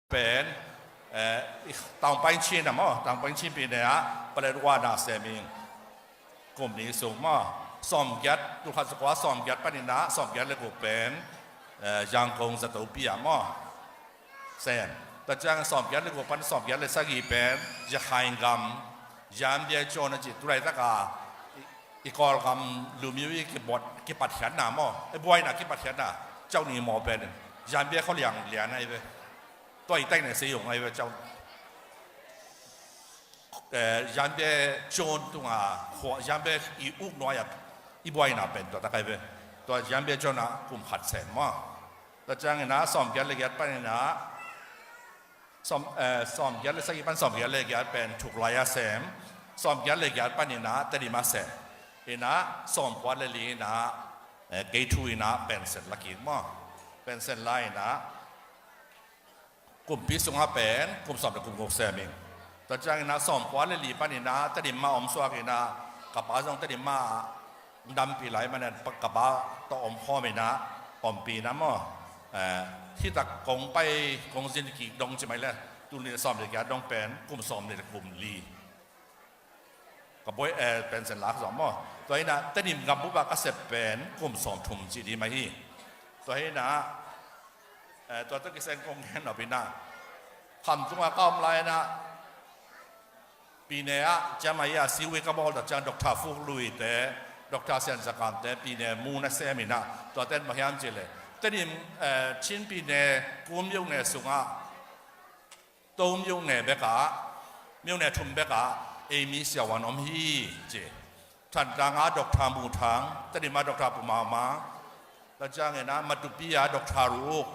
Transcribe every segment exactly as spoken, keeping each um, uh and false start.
Pen, eh, i, Taung Paing Chin a maw, Taung Paing Chin pi ne ah, Paletwa na sem ing. Kum nih sung maw, sawmgiat, tul khat za kua sawmgiat panin ah, sawmgiat le guk pen, eh, Yangon zato pi ah maw. Sem. Tua ciang sawmgiat le guk pan sawmgiat le sagih pen, Rakhine gam, Yanbei Zone a ci, tu laitak a, i, i Kawlgam lumyo i kibot, kipatkhiatna maw, i buaina kipatkhiatna, cau ni maw pen, Yanbei khua lianglian ahi ve. Tua i taina sei ung ahi ve cau. Eh, Yanbei Zone tung a, khua, Yanbei i uk nuai a, i buaina pen, tua tak ahi ve. Tua Yanbei Zone a kum khat sem maw. Tua ciangin ah, sawmgiat le giat panin ah, sawm, eh, sawmgiat le sagih pan sawmgiat le giat pen Thuk Lai a sem. Sawmgiat le giat panin ah, Tedim a sem. In ah, sawmkua le li in ah, eh, K two in ah, pension la kik maw. Pension la in ah, kumpi sungah pen, kum sawm le kum guk sem ing. Tua ciangin ah, sawmkua le li panin ah, Tedim mah om suak in ah, ka pa zong Tedim mah dampi lai manin, ka pa tawh om khawm in ah, ompih in ah maw. Eh, hih tak kong pai, kong zin kik dong ci mai le, tul nih le sawm le giat dong pen, kum sawm nih le kum li. Ka buai, eh, pension lak zong maw. Tua hi in ah, Tedim gambup ah ka sep pen, kum sawm thum ci di mai hi. Tua hi in ah, eh, tua tawh kisai kong gen nop in ah, Khamtung ah ka om lai in ah, Pine ah, ciamah ah, siwi ka bawl tak ciang Doctor Fuk Lui te, Doctor Sian Za Kam te, Pine mu na sem in ah, tua ten bang hiam cih leh. Tedim, eh, Chin Pine, kum myone sungah, To myone bek ah, myone thum bek ah, ei mi siavuan om hi, ci. Thantlang ah Doctor Mu Thang, Tedim ah Doctor Pu Mau Mang, tua ciangin ah Matupi ah Doctor Ru Uk,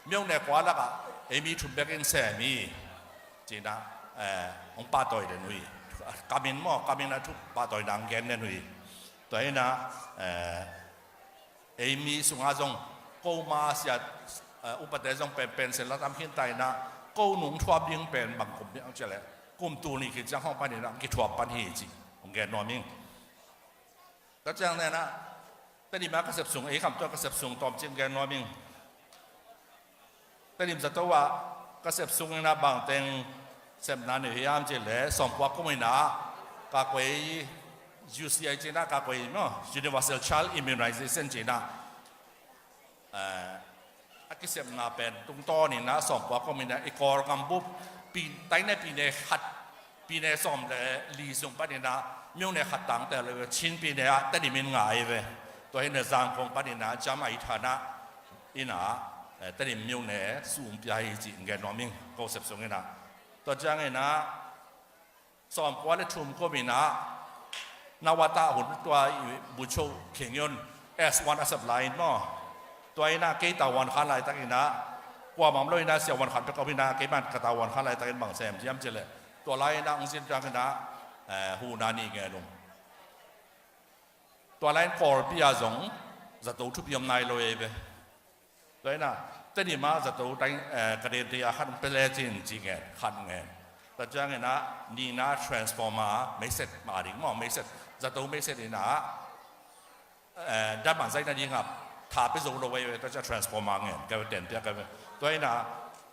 myone kua lak ah, ei mi thum bek in sem hi, ci in ah, eh, hong pahtawi den uh hi. Kam in maw, kam in ah thu pahtawina hong gen den uh hi. Tua hi in ah, eh, ei mi sungah zong, ko ma sia, eh, upate zong pen, pension la tam khin ta in ah, ko nung thuap ding pen bang kum hiam cih leh, kum tul nih khit ciang hong pan in ah, kithuap pan hi ci, hong gen nuam ing. Tua ciang nen ah, Tedim ah ka sep sung, ei Khamtung ah ka sep sung tawmcik gen nuam ing. Tedim zato ah ka sep sung in ah bang teng sepna nei hiam cih leh, sawmkua kum in ah, ka kuai U C I ci in ah, ka kuai maw, Universal Child Immunization ci in ah, eh, a kisepna pen tungtawn in ah, sawmkua kum in ah, i Kawlgam bup, pi, taina Pine khat, Pine sawm le li sung pan in ah, myone khat tangte le Chin Pine ah, Tedim in nga hi ve. Tua hi in ah Zangkong pan in ah, ciamah i than ah, in ah, eh, Tedim myone sum pia hi ci in gen nuam ing, ko sep sung in ah. Tua ciangin ah, sawmkua le thum kum in ah, Nawata hun tua i Bogyoke Khaing Yun S one a sep lai in maw. Tua in ah kei tavuan khan laitakin ah, kuamah om lo in ah siavuan khat bek om in ah, kei man ka tavuan khan laitakin bang sem hiam cih leh, tua lai in ah hong zin ciangin ah, eh, huhna nih ngen ung. Tua lai in Kawlpi ah zong zato thupi om nai lo ei ve. Tua hi in ah, Tedim ah zato, eh, ka den te ah khat hong pia le cin ci ngen, khat ngen. Tua ciangin ah, nihna transformer, meiset mah ding maw, meiset, zato meiset in ah, eh, dan man zaina ding ah, tha pia zo lo ei ve, tua ciang transformer ngen, ka den pia ka ve. Tua hi in ah,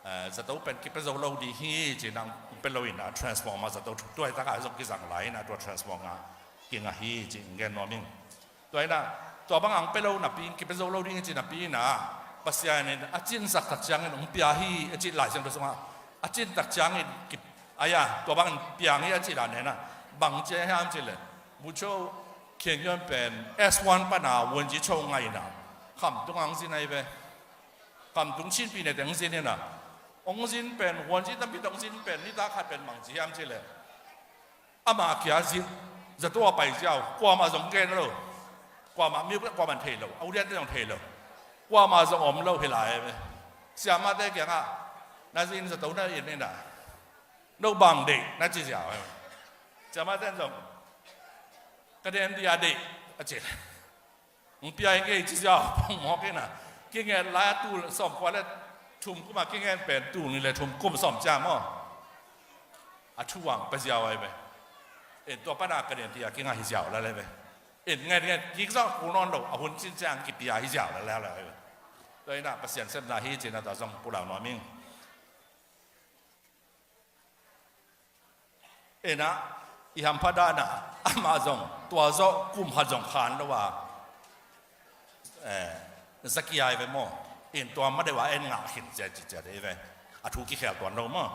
eh, zato pen kipia zo lo ding hi ci in ah, hong pia lo in ah, transformer zato, tua hi tak ah zong kizang lai in ah, tua transformer kingah hi ci in gen nuam ing. Tua hi in ah, tua bang hong pia lo napi, kipia zo lo ding hi ci napi in ah, Pasian in a cinsak tak ciangin hong pia hi, a ci Lai Siangtho sungah, a cin tak ciangin ki, a ya, tua bangin piang hi a ci dan hi in ah, bang ci hiam cih leh, Bogyoke Khaing Yun pen S one pan a Wungyichoke ngaihna, Khamtung ah hong zin ahi ve. Khamtung Chin Pine te hong zin hi in ah, hong zin pen, Wungyi tampi te hong zin pen, nitak khat pen bang ci hiam cih leh, ama kia zin, zato a pai ziau, kuamah zong gen lo, kuamah mi, kuamah thei lo, a uliante zong thei lo, kuamah zong om lo hi lai ve. Siamahte kiangah, na zin zato na in in ah, no bang deih, na ci ziau hi. Siamahte zong, ka den dia deih, a ci. Hong pia ing ei ci ziau, pong mawk in ah. Kinget lai a tul sawmkua le thum kum a kinget pen tul nih le thum kum sawm ciang maw. A thu hong pia ziau ahi ve. En tua pan a ka den te ah kingah hi ziau lai lai ve. En nget nget kik zong kul nawn lo, a hun cin ciang kipia hi ziau lai lai lai ve. Tua hi in ah Pasian sepna hi ci in ah tua zong pulak nuam ing. Ena, i hampha dana, amah zong tua zawh kum khat zong khan lo a, eh, zakia i ve maw? In tua ma deuh a en ngah khin cia ci cia dei ve. A thu kikhel tuan lo maw?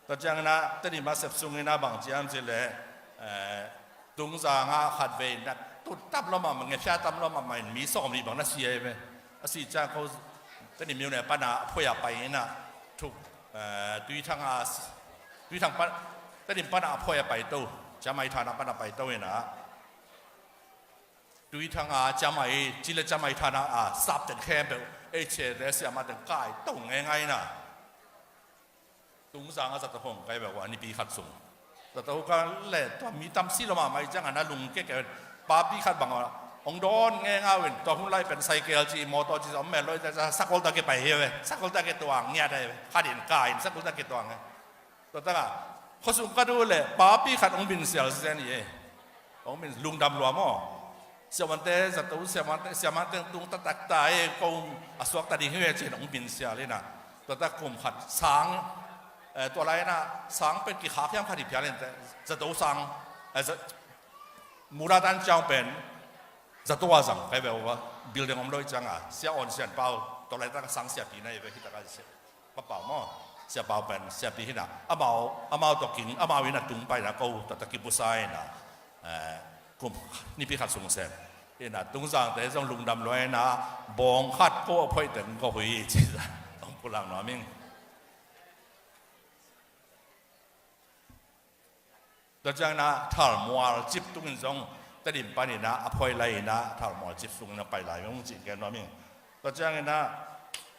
Tua ciangina Tedim a sep sungina bang ciam ci leh, eh, Tungzanga khat vei na tut tam lo mahmah, ngephia tam lo mahmah in mi sawm nih bang na si a i ve. A si ciang ko Tedim myo ne pana a phuai a pai ina thuk, eh, Tuithang a, Tuithang pan, Tedim pana a phuai a pai to, ciamai thana pana pai to ina. Tuithang a ciamai, ci le ciamai thana a sap teng khempeuh ei cia le siama teng kai to ngeingai na. Tungzang a zato hong kai bek ua nipi khat sung. Zato ka le tua mi tam si lo mahmah i ciangin a lungke ke papi khat bang a hong dawn ngeingai in tua hun lai pen cycle ci motor ci zong mel lo i ciang sakol ta ke pai hi ve. Sakol ta ke tuang ngiat hi ve. Khat in kai in sakol ta ke tuang hi. Tua taka khuasung ka duh leh papi khat hong bin sial zen hi e. Hong bin lungdam lua maw? Siamante zato siamante siamante tung taktak ta e, ko a suakta ding hi ve cin hong bin sial ina. Tua tak kum khat sang, eh, tua lai ina sang pen kikhak hiam khat hi phial in zato sang, eh, za-, Muratan ciang pen zato a zang kai ve ua building om lo i cianga Sia On Sian Pau tua lai tak sang siapi na i ve hi taka sia. Papau maw? Siapau pen siapi hina. Amau, amau tokin, amau ina tung paina ko tata kibusa ina, eh, kum nipi khat sung sen ina Tungzangte zong lungdam lua ina bawng khat ko a phoih teng ko hui ci za. Ong pulang nuam ing. Tua ciangina thalmual cip tungin zong Tedim panin a phuai lai ina thalmual cip tungin a pai lai meng cih gen nuam ing. Tua ciangina,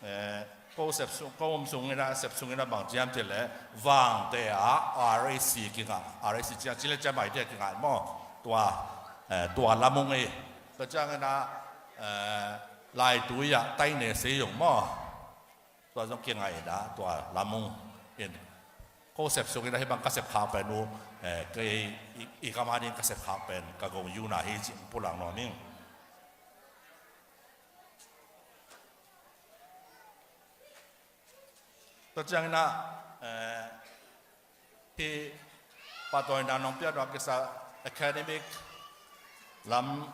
eh, ko sep sung, ko om sungina, sep sungina bang ciam cih leh Vangte a R A C kingah, R A C ciang cih leh ciamai te kingah maw? Tua, eh, tua lam ung ei. Tua ciangina, eh, Laitui ah taine sei ung maw? Tua zong kingai dah tua lamung in ko sep sungin ahi bang ka sep khak pen uh, eh, kei i, i kama ding ka sep khak pen ka gong yuna hi cih pulang nuam ing. Tua ciangina, eh, hi pahtawina nong piak dua kisa academic lam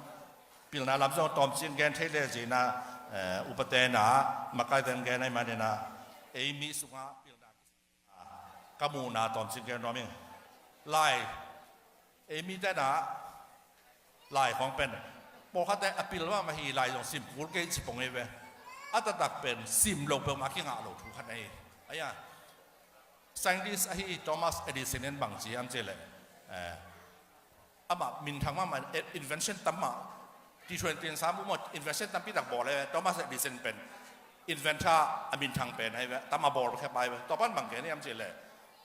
pilna lam zong tawmcing gen thei le zina, eh, upatena makai ten gen ai manina ei mi sunga pilna kisa ka muhna tawmcing gen nuam ing. Lai ei mi tena lai khawng pen pawlkhatte a pil mahmah hi lai zong sim kul kei ci pong ei ve. A taktak pen sim lo peuhmah kingah lo thu khat ahi. Aia scientist ahi Thomas Edison in bang ci hiam cih leh, eh, amah minthang mahmah, eh, invention tam mah ti thuan tin sam uh maw, invention tampi tak bawl e. Thomas Edison pen inventor a minthang pen ahi ve, tam a bawl khia pai ve. Tua pan bang gen hiam cih leh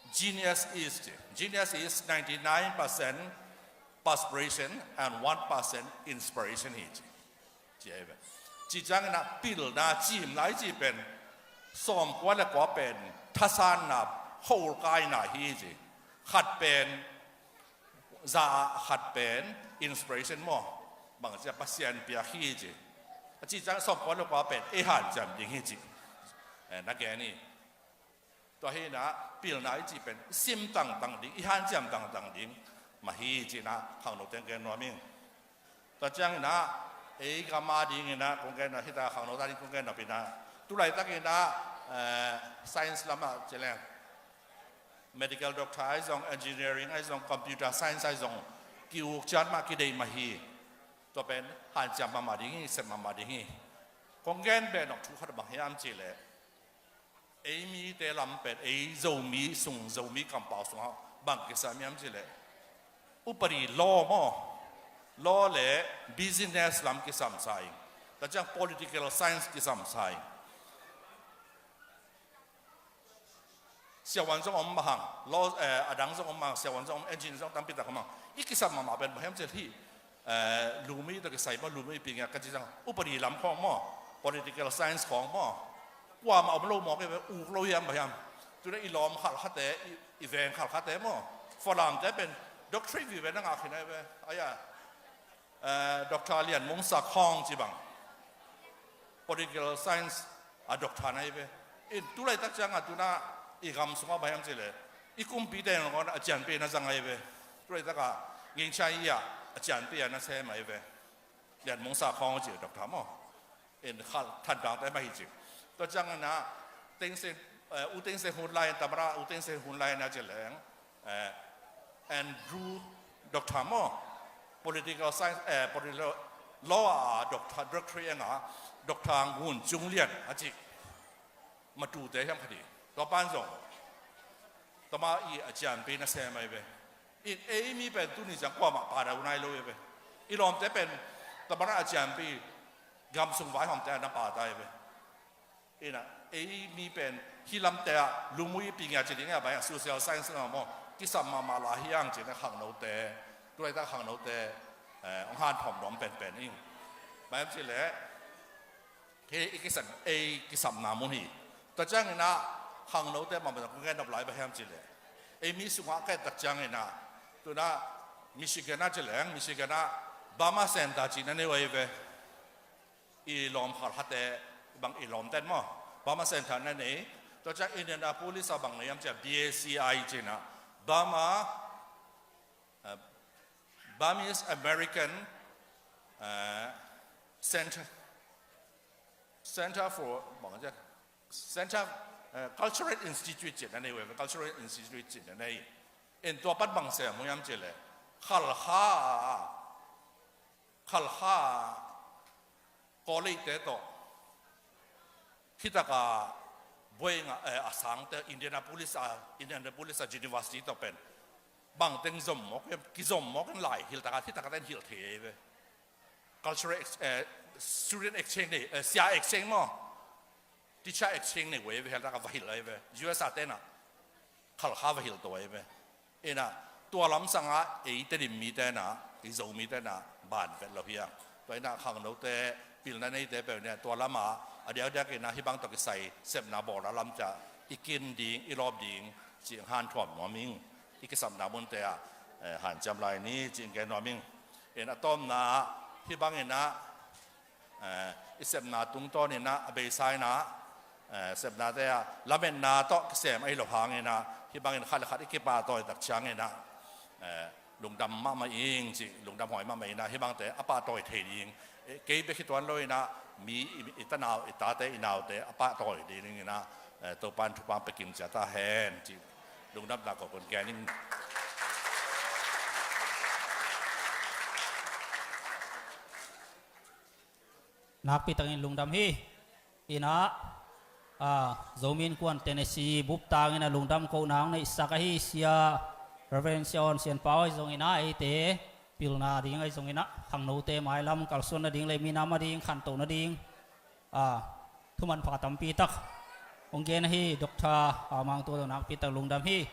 genius is, genius is ninety nine percent perspiration and one percent inspiration hi ci. Ci ahi ve. Ci ciangina pilna cimna i ci pen sawmkua le kua pen thasanna hole kaina hi ci. Khat pen za ah khat pen inspiration maw? Bang cia Pasian piak hi ci. A ci ciang sawmkua le kua pen ei hanciam ding hi ci. Eh, na gen hi. Tua hi ina pilna i cih pen i sim tangtang ding, i hanciam tangtang ding mah hi ci ina khangno teng gen nuam ing. Tua ciang ina ei gam a ding ina kong gen nuam hita khangno ta ding kong gen nuam ina tulaitak ina, eh, science lamah ci leng medical doctor ahi zong, engineering ahi zong, computer science ahi zong ki-uk ciat mah kideih mah hi. Tua pen hanciam mahmah ding hi, sep mahmah ding hi. Kong gen beh nawk thu khat bang hiam cih leh ei mite lam pen ei Zomi sung, Zomi kampau sungah bang kisam hiam cih leh upadi law maw, law le business lam kisamsa ing. Tua ciang political science kisamsa ing. Siavuan zong om mahang, law, eh, a dang zong om mahang, siavuan zong om, engineer zong tampi tak om mahang. I kisam mahmah pen bang hiam cih leh hih, eh, lumi tawh kisai maw, lumi pi ngiat ka ci zang upadi lam khawng maw, political science khawng maw, kuamah om lo maw, kei ve uk lo hiam bang hiam. Tuna i lawm khalkhate, i, i veng khalkhate maw, Falamte pen doctorate vive na ngah khin ai ve. Aia, eh, Doctor Lian Mung Sak Hong ci bang political science a doctor na hi ve. In tulaitak cianga tuna i gam sungah bang hiam cih leh I kumpite nangawn a cianpi na zang ahi ve. Tua laitaka Ngingchai i ah a cianpi a na sem ahi ve. Lian Mung Sa Khawng a ci a doctor maw. In khal Thantlang te mah hi ci. Tua ciangin ah Thein Sein, eh, U Thein Sein hun lai in, Tamara U Thein Sein hun lai in a ci leng, eh, Andrew doctor maw, political science, eh, political law a doctor, doctor eng a, Doctor Ngun Cung Lian a ci. Matute hiam khat hi. Tua pan zong Tamara i a cianpi na sem ahi ve. In ei mi pen tuni ciang kuamah pha dau nai lo hi ve. I lawmte pen Tamara a cianpi gam sung vaihawmte a na pha ta hi ve. Ina, ei mi pen hih lamte ah lungmuipi ngia ci ding a, bai a social science na maw, kisam mahmah la hi ang ci na khangnote, tu laitaka khangnote, eh, hong hanthawm nuam penpen ing. Bai am ci leh, hih i kisam, ei kisapna mun hi. Tua ciangin ah khangnote mahmah kong gen nop lai bang hiam ci leh, ei mi sungah ka et tak ciangin ah, tu-in ah Michigan ah ci leng, Michigan ah Burma Center ci na nei uh ahi ve. I lawm khalkhate bang i lawmte maw, Burma Center na nei. Tua ciang Indianapolis ah bang nei hiam ci a, B A C I ci na, Burma, eh, Burmese American, eh, Center, Center for, bang ci a, Center, eh, Cultural Institute ci na nei uh ahi ve, Cultural Institute ci na nei. In tua pan bang sem uh hiam ci leh, Khalkha, Khalkha college-te tawh hih taka buai nga, eh, a sangte, Indianapolis a, Indianapolis a university tawh pen bang teng zom mawk, kizom mawk in lai hilh taka, hih taka ten hilh thei ahi ve. Cultural ex-, eh, student exchange nei, eh, sia exchange maw, teacher exchange nei uh ahi ve, hih taka va hilh ahi ve. U S a ten ah Khalkha va hilh to ahi ve. Ina, tua lam sangah ei Tedim mite na, ei Zomite na ban vet lo hi a. Tua ina khangnote, pilna neite peuh ina tua lama a diakdiak ina hih bang tawh kisai sepna bawlna lam ciah i kin ding, i lawp ding cih hanthawm nuam ing. I kisapna munte ah, eh, hanciam lai ni cih gen nuam ing. Ina tawmna hih bang ina, eh, i sepna tungtawn ina, a beisa ina, eh, sepnate ah lametna tawh kisem ahi lo hang ina, hih bangin khat le khat i kipahtawi tak ciang ina, eh, lungdam mahmah ing cih, lungdam huai mahmah ina, hih bangte a pahtawi thei ding, eh, kei bek hi tuan lo ina, mi i, i tanau, i tate, i naute a pahtawi ding ina, eh, Topan thupha pia kim ciat ta hen cih lungdamna kong gen ing. Nakpi takin lungdam hi. Ina, ah, Zomi Innkuan Tennessee bup tangin a lungdam kohna hong neihsak ahi Sia Reverend Sia Awn Sian Pau ahi zong ina, eite pilna ding ahi zong ina, khangnote mailam kalsuan nading le minam ading khantoh nading, ah, thumanpha tampi tak hong gen ahi Doctor, ah, Mang Tua Dong nakpi tak lungdam hi.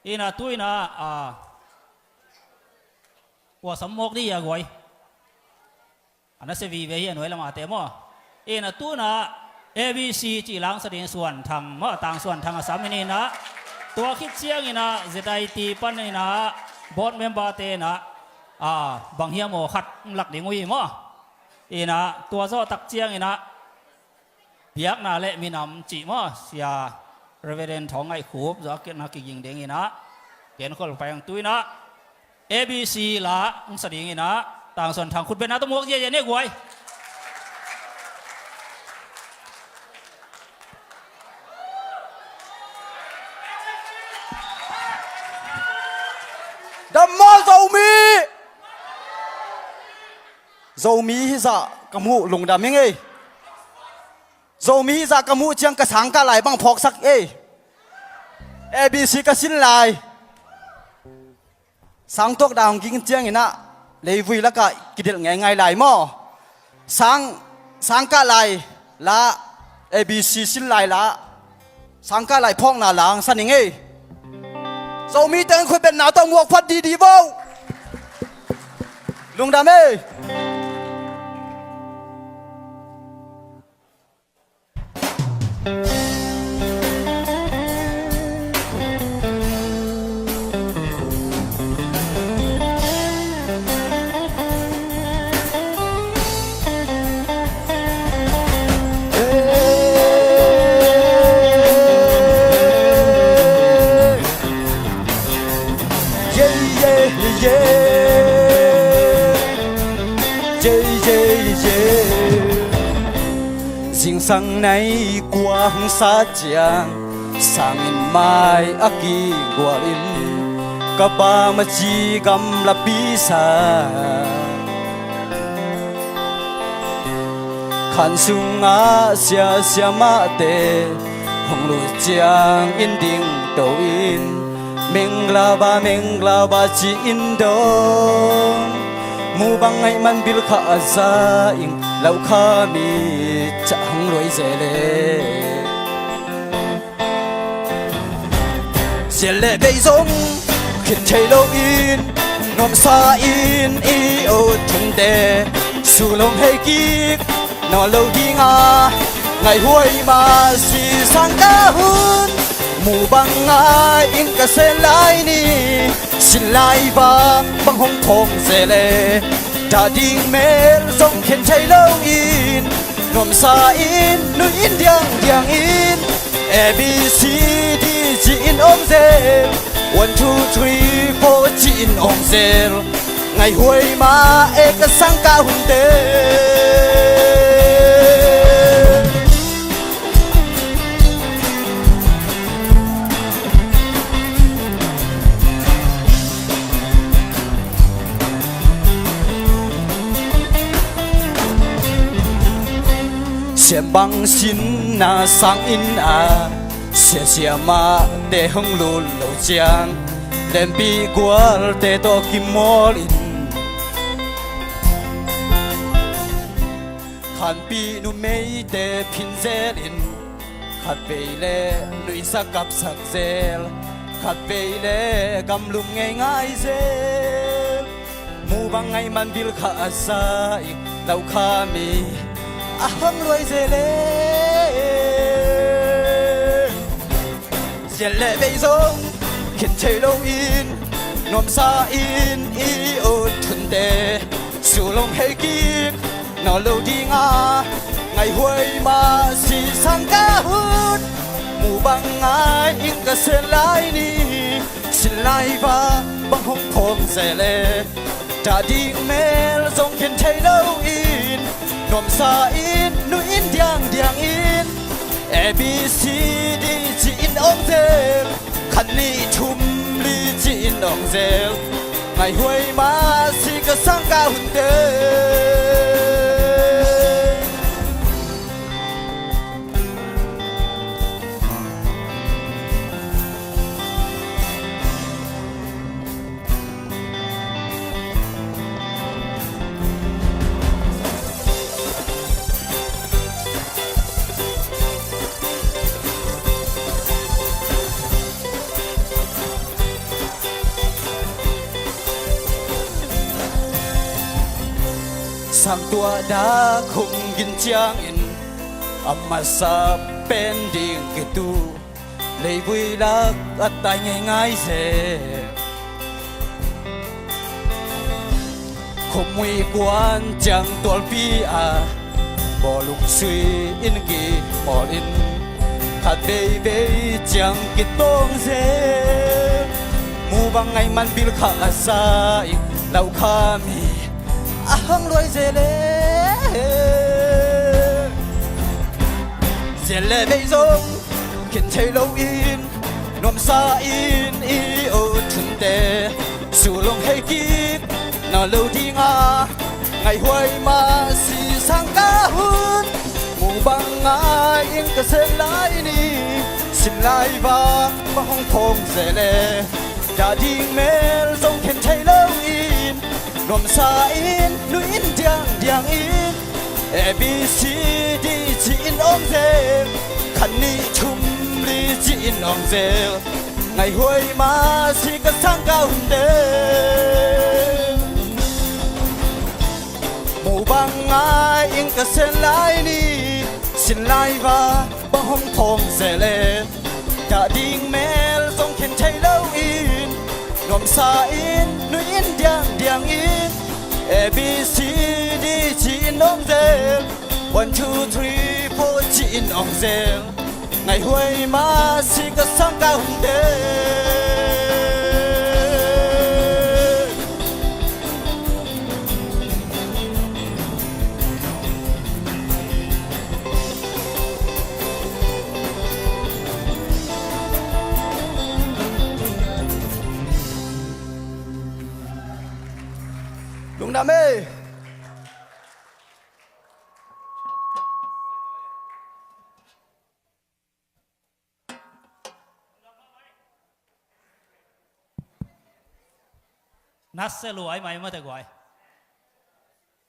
Ina tu ina, ah, kua sam mawk dih a guai. A nasia vive hi a nuai lamate maw. Ina tu ina A B C cih langsa ding Suan Thang maw, Tang Suan Thang a sam hi ina. Tua khit ciang ina Z I T pan ina board member te ina, ah, bang hiam aw khat lak ding uh hi maw. Ina tua zawh tak ciang ina biakna le minam cih maw, Sia Reverend Thawng Ngaih Khup zawh a kitna kiging ding ina, genkhol pai ang tu ina. A B C la hong sa ding ina, Tang Suan Thang khutbetna tawh muak ziahziah ni guai. Dam maw Zomi? Zomi hizah ka muh lungdam ing ei. Zomi hizah ka muh ciang ka sangkah lai bang phawksak ei. A B C ka sin lai. Sangtuak dah hong ging ciang ina leivui lakah kidelh ngeingai lai maw. Sang, sangkah lai la, A B C sin lai la, sangkah lai phawkna la hong sa ning ei. Zomi teng khutbetna tawh muak phat didi vo. Lungdam ei. Zingsang nai kua hong sat ciang, sanginn mai a kigual in, ka pa maci gamlapi sa. Khan sungah sia siamahte hong lut ciangin dingto in, Menglaba, Menglaba ci-in dong. Mubang ngaih man bil kha a za ing, laukhami ca hong luai zel e. Ziat le bei zong khin thei lo in, nuamsa in i ut thunte, sulong hei kik nawn lo ding a, ngaihuai mah si sang ka hun. Mubang ngai in ka sen lai ni, sin lai va bang hong thawng zel e. Dah ding mel zong khen thei lo in, nuamsa in nui in diangdiang in, A B C D ci-in om zel, one two three four ci-in om zel. Ngaihuai mah e ka sang ka hunte. Siambang sinna sanginn ah sia siamahte hong lut lo ciang, lempih gualte tawh kimawl in, khanpih numeite phin zel in, khatvei le nuihsa kapsak zel, khatvei le gamlum ngeingai zel. Mubang ngaih man bil kha a za ing, laukhami a hong luai zel e. Ziat le bei zong khin thei lo in, nuamsa in i ut thunte, sulong hei kik nawn lo ding a, ngaihuai mah si sang ka hun. Mubang ngai in ka sen lai ni, sin lai va bang hong thawng zel e. Dah ding mel zong khen thei lo in, nuamsa in nui in diangdiang in, A B C D ci-in om zel, khat nih thum li ci-in om zel. Ngaihuai mah si ka sang ka hunte. Sang tuah dak hong gin ciangin, a masa pen ding kitu, leivui lak a tai ngeingai zel. Khuamui kuan ciang tualpi a, bawlung sui in kimawl in, khat veivei ciang kitawng zel. Mubang ngaih man bil kha a za in, laukhami a hong luai zel e. Ziat le bei zong khen thei lo in, nuamsa in i ut thunte, sulong hei kik nawn lo ding a, ngaihuai mah si sang ka hun. Mubang ngai in ka sen lai ni, sin lai va bang hong thawng zel e. Dah ding mel zong khen thei lo in, nuamsa in nui in diangdiang in, A B C D ci-in om zel, khat nih thum li ci-in om zel. Ngaihuai mah si ka sang ka hunte. Mubang ngai in ka sen lai ni, sin lai va bang hong thawng zel e. Dah ding mel zong khen thei lo in, nuamsa in nui in diangdiang in, A B C D ci-in om zel, one two three four ci-in om zel. Ngaihuai mah si ka sang ka hunte. Dam e. Nasia lua ai mai mate guai.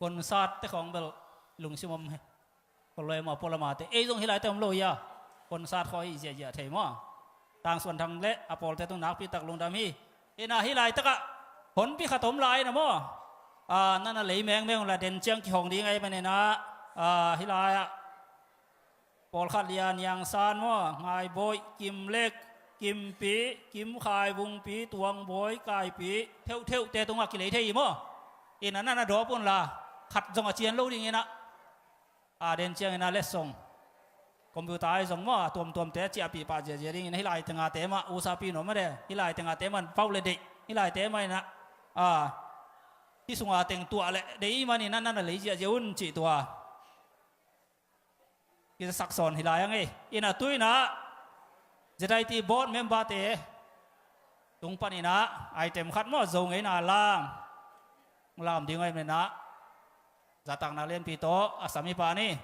Concert te khawng bel lungsim om hi. Kol lua maw, pawlkhatte. Ei zong hih lai te om lo hi a. Concert khawng hi ziahziah thei maw. Tangsuan Thang le a pawlte tung nakpi tak lungdam hi. Ina hih laitakah honpi khat om lai na maw. A, nana lei mengmeng uh la den ciang kihong ding ahi manin ah, a, hih lai-ah pawlkhat Lia Niang San maw, Ngai Bawi, Kim Lek, Kim Pi, Kim Khai, Vung Pi, Tuang Bawi, Kai Pi, theuhtheuhte tungah kilei thei hi maw. Ina nana dawp un la, khat zong a cian lo ding ina. A, den ciangin a letsong computer ai zong maw, a tuamtuamte a ciahpih pah ziahziah dingin hih lai tengate mah usapi nuam a de, hih lai tengate mah pau le deih, hih laite mah ina, a, hih sunga teng tuah le deih i manin a nana lei ziahziah un cih tua. Kizasak sawn hi lai ang ei. Ina tu ina Z I T board memberte tung pan ina item khat maw, Zo ngeina lam. Lam ding ahi manin ah zatakna lianpi tawh a sam hi pah ni.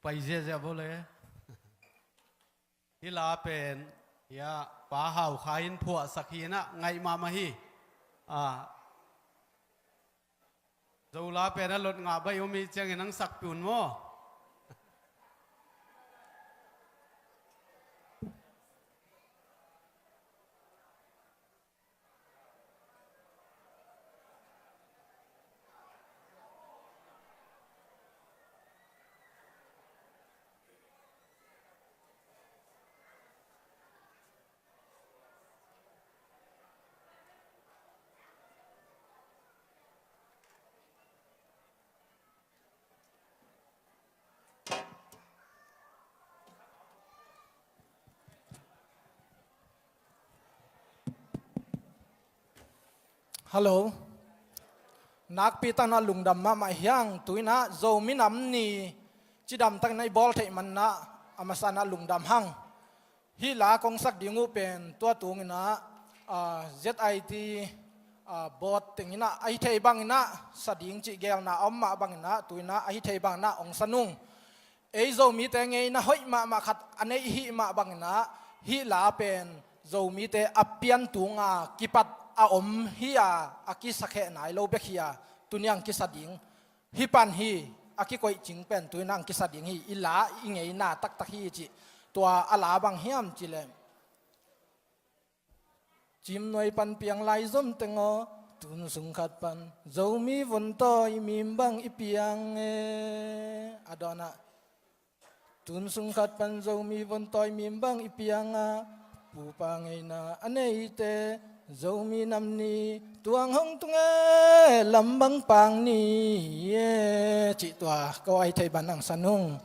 Pai ziahziah bo le. Hih la pen hia Pa Hau Khai in phuahsak hi na, ngaih mahmah hi. A, Zo la pen a lot ngah baih om hi ciangin ang sakpih un maw. Hello. Nakpi takin a lungdam mahmah hi hang, tu ina Zomi Nam Ni cidam takin a i bawl theih manin a masa in a lungdam hang. Hih la kong sak ding uh pen tua tung ina, a, Z I T, a, board teng ina ahi thei bang ina sa ding cih geelna a om mah bang ina tu ina ahi thei bang ina hong sa nung. Ei Zomite ngeina hoih mahmah khat a neih hih mah bang ina hih la pen Zomite a pian tunga kipat a om hi a, a kisakheh nai lo bek hi a, tuni ang kisa ding. Hih pan hi, a kikoih cing pen tu ina ang kisa ding hi, i la i ngeina taktak hi cih. Tua a la bang hiam cih leh, Cimnuai pan piang lai zom teng aw, tun sung khat pan Zomi vontawi mim bang i piang e. A dawnah, tun sung khat pan Zomi vontawi mim bang i piang a, pupa ngeina a neite Zomi Nam Ni tuang hong tung e, lam bang pang ni e, cih tua ko ai thei ban ang sa nung.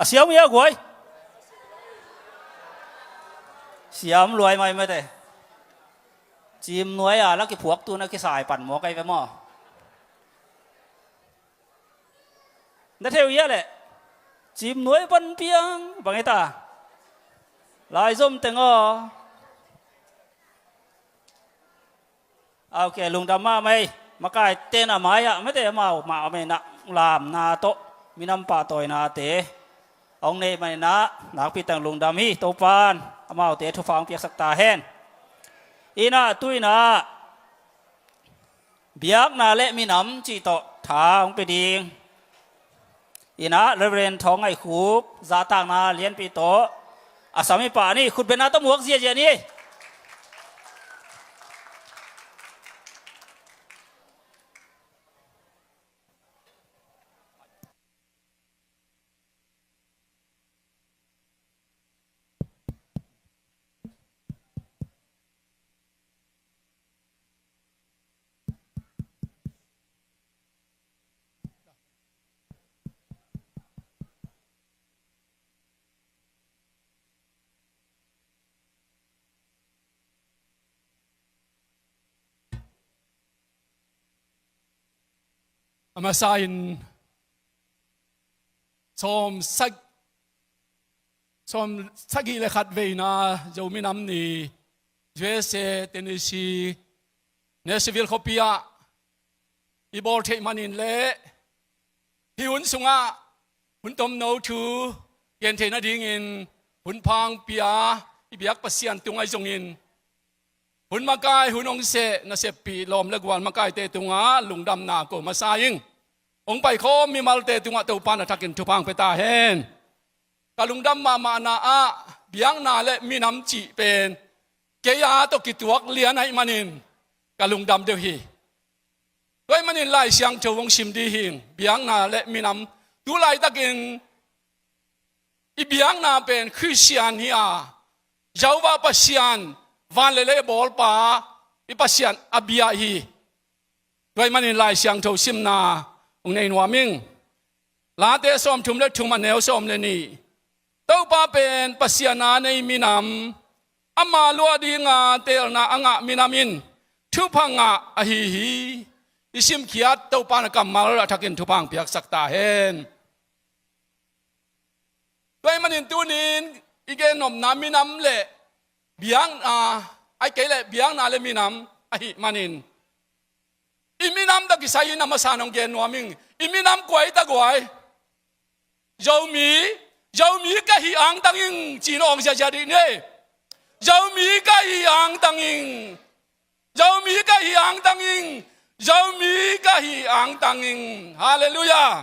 A siam hia guai? Siam luai mai mate. Cim nuai a la kiphuak tu na kisai pan maw kai ve maw? Na theu hia leh? Cim nuai pan piang bang hita. Lai zom teng aw. Ok, lungdam mahmah ei. Makaite na mai-ah mate amau mahmah ei na lamna tawh minam pahtawinate hong neih maninah nakpi teng lungdam hi. Topan amaute thupha hong piaksak ta hen. Inah tu inah biakna le minam cih tawh tha hong pia ding. Inah Reverend Thawng Ngaih Khup zahtakna lianpi tawh a sam i pah ni. Khutbetna tawh muak ziahziah ni. A masa in sawm sak sawm sagih le khat veina Zomi Nam Ni U S A, Tennessee, Nashville khuapi ah i bawl theih manin le hih hun sungah hun tomno thu gen theih nadingin hun pha hong pia i biak Pasian tungah i zongin hun makai, hun hong seh, naseppih lawm le gual makaite tungah lungdamna ko masa ing. Hong paikhawm mimalte tungah Topa na thakin thupha hong pia ta hen. Ka lungdam mahmahna ah biakna le minam cih pen kei a tawh kituak lian ahih manin ka lungdam deuh hi. Tua ahih manin Lai Siangtho hong sim dih hing. Biakna le minam, tu laitakin i biakna pen Khristian hi a, Jehovah Pasian, van le lei bawlpa i Pasian a bia hi. Tua ahih manin Lai Siangtho simna hong nei nuam ing. Late sawmthum le thum, a neu sawm le nih. Topa pen Pasian a nei minam, ama luah dinga teelna a ngah minam in thupha ngah ahi hi. I simkhiat Topa na kammal a thakin thupha hong piaksak ta hen. Tua ahih manin tunin i gennopna minam le biakna, ahih kei leh biakna le minam ahih manin i minam tawh kisai in a masa in hong gen nuam ing. I minam kua hi ta guai? Zomi. Zomi ka hi angtang ing ci-in awng ziahziah dih ni. Zomi ka hi angtang ing. Zomi ka hi angtang ing. Zomi ka hi angtang ing. Halleluiah.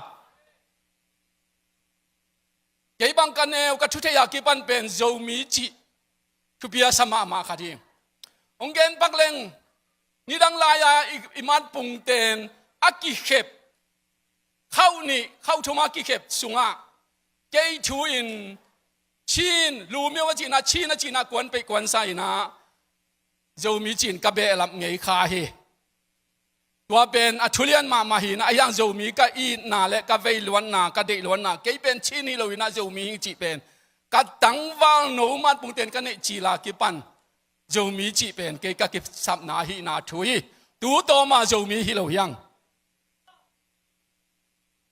Kei bang ka neu ka thutheih a kipan pen Zomi cih thupi a sa mahmah khat hi. Hong gen pak leng, nidang lai-a i, i matpungten a kikhep khauh nih khauh thum a kikhep sungah kei thu in Chin, Lumio a cihna, Chin a cihna kuan peih kuan sa inah Zomi cih in ka behlap ngei kha hi. Tua pen a thulian mahmah hi inah, ahi hang Zomi ka itna le ka veiluatna, ka deihluatna, kei pen Chin hi lo inah Zomi hi cih pen ka tangval no matpungten ka neih cil a kipan Zomi cih pen kei ka kisapna ahihna thu hi. Tu tawma Zomi hi lo hi hang.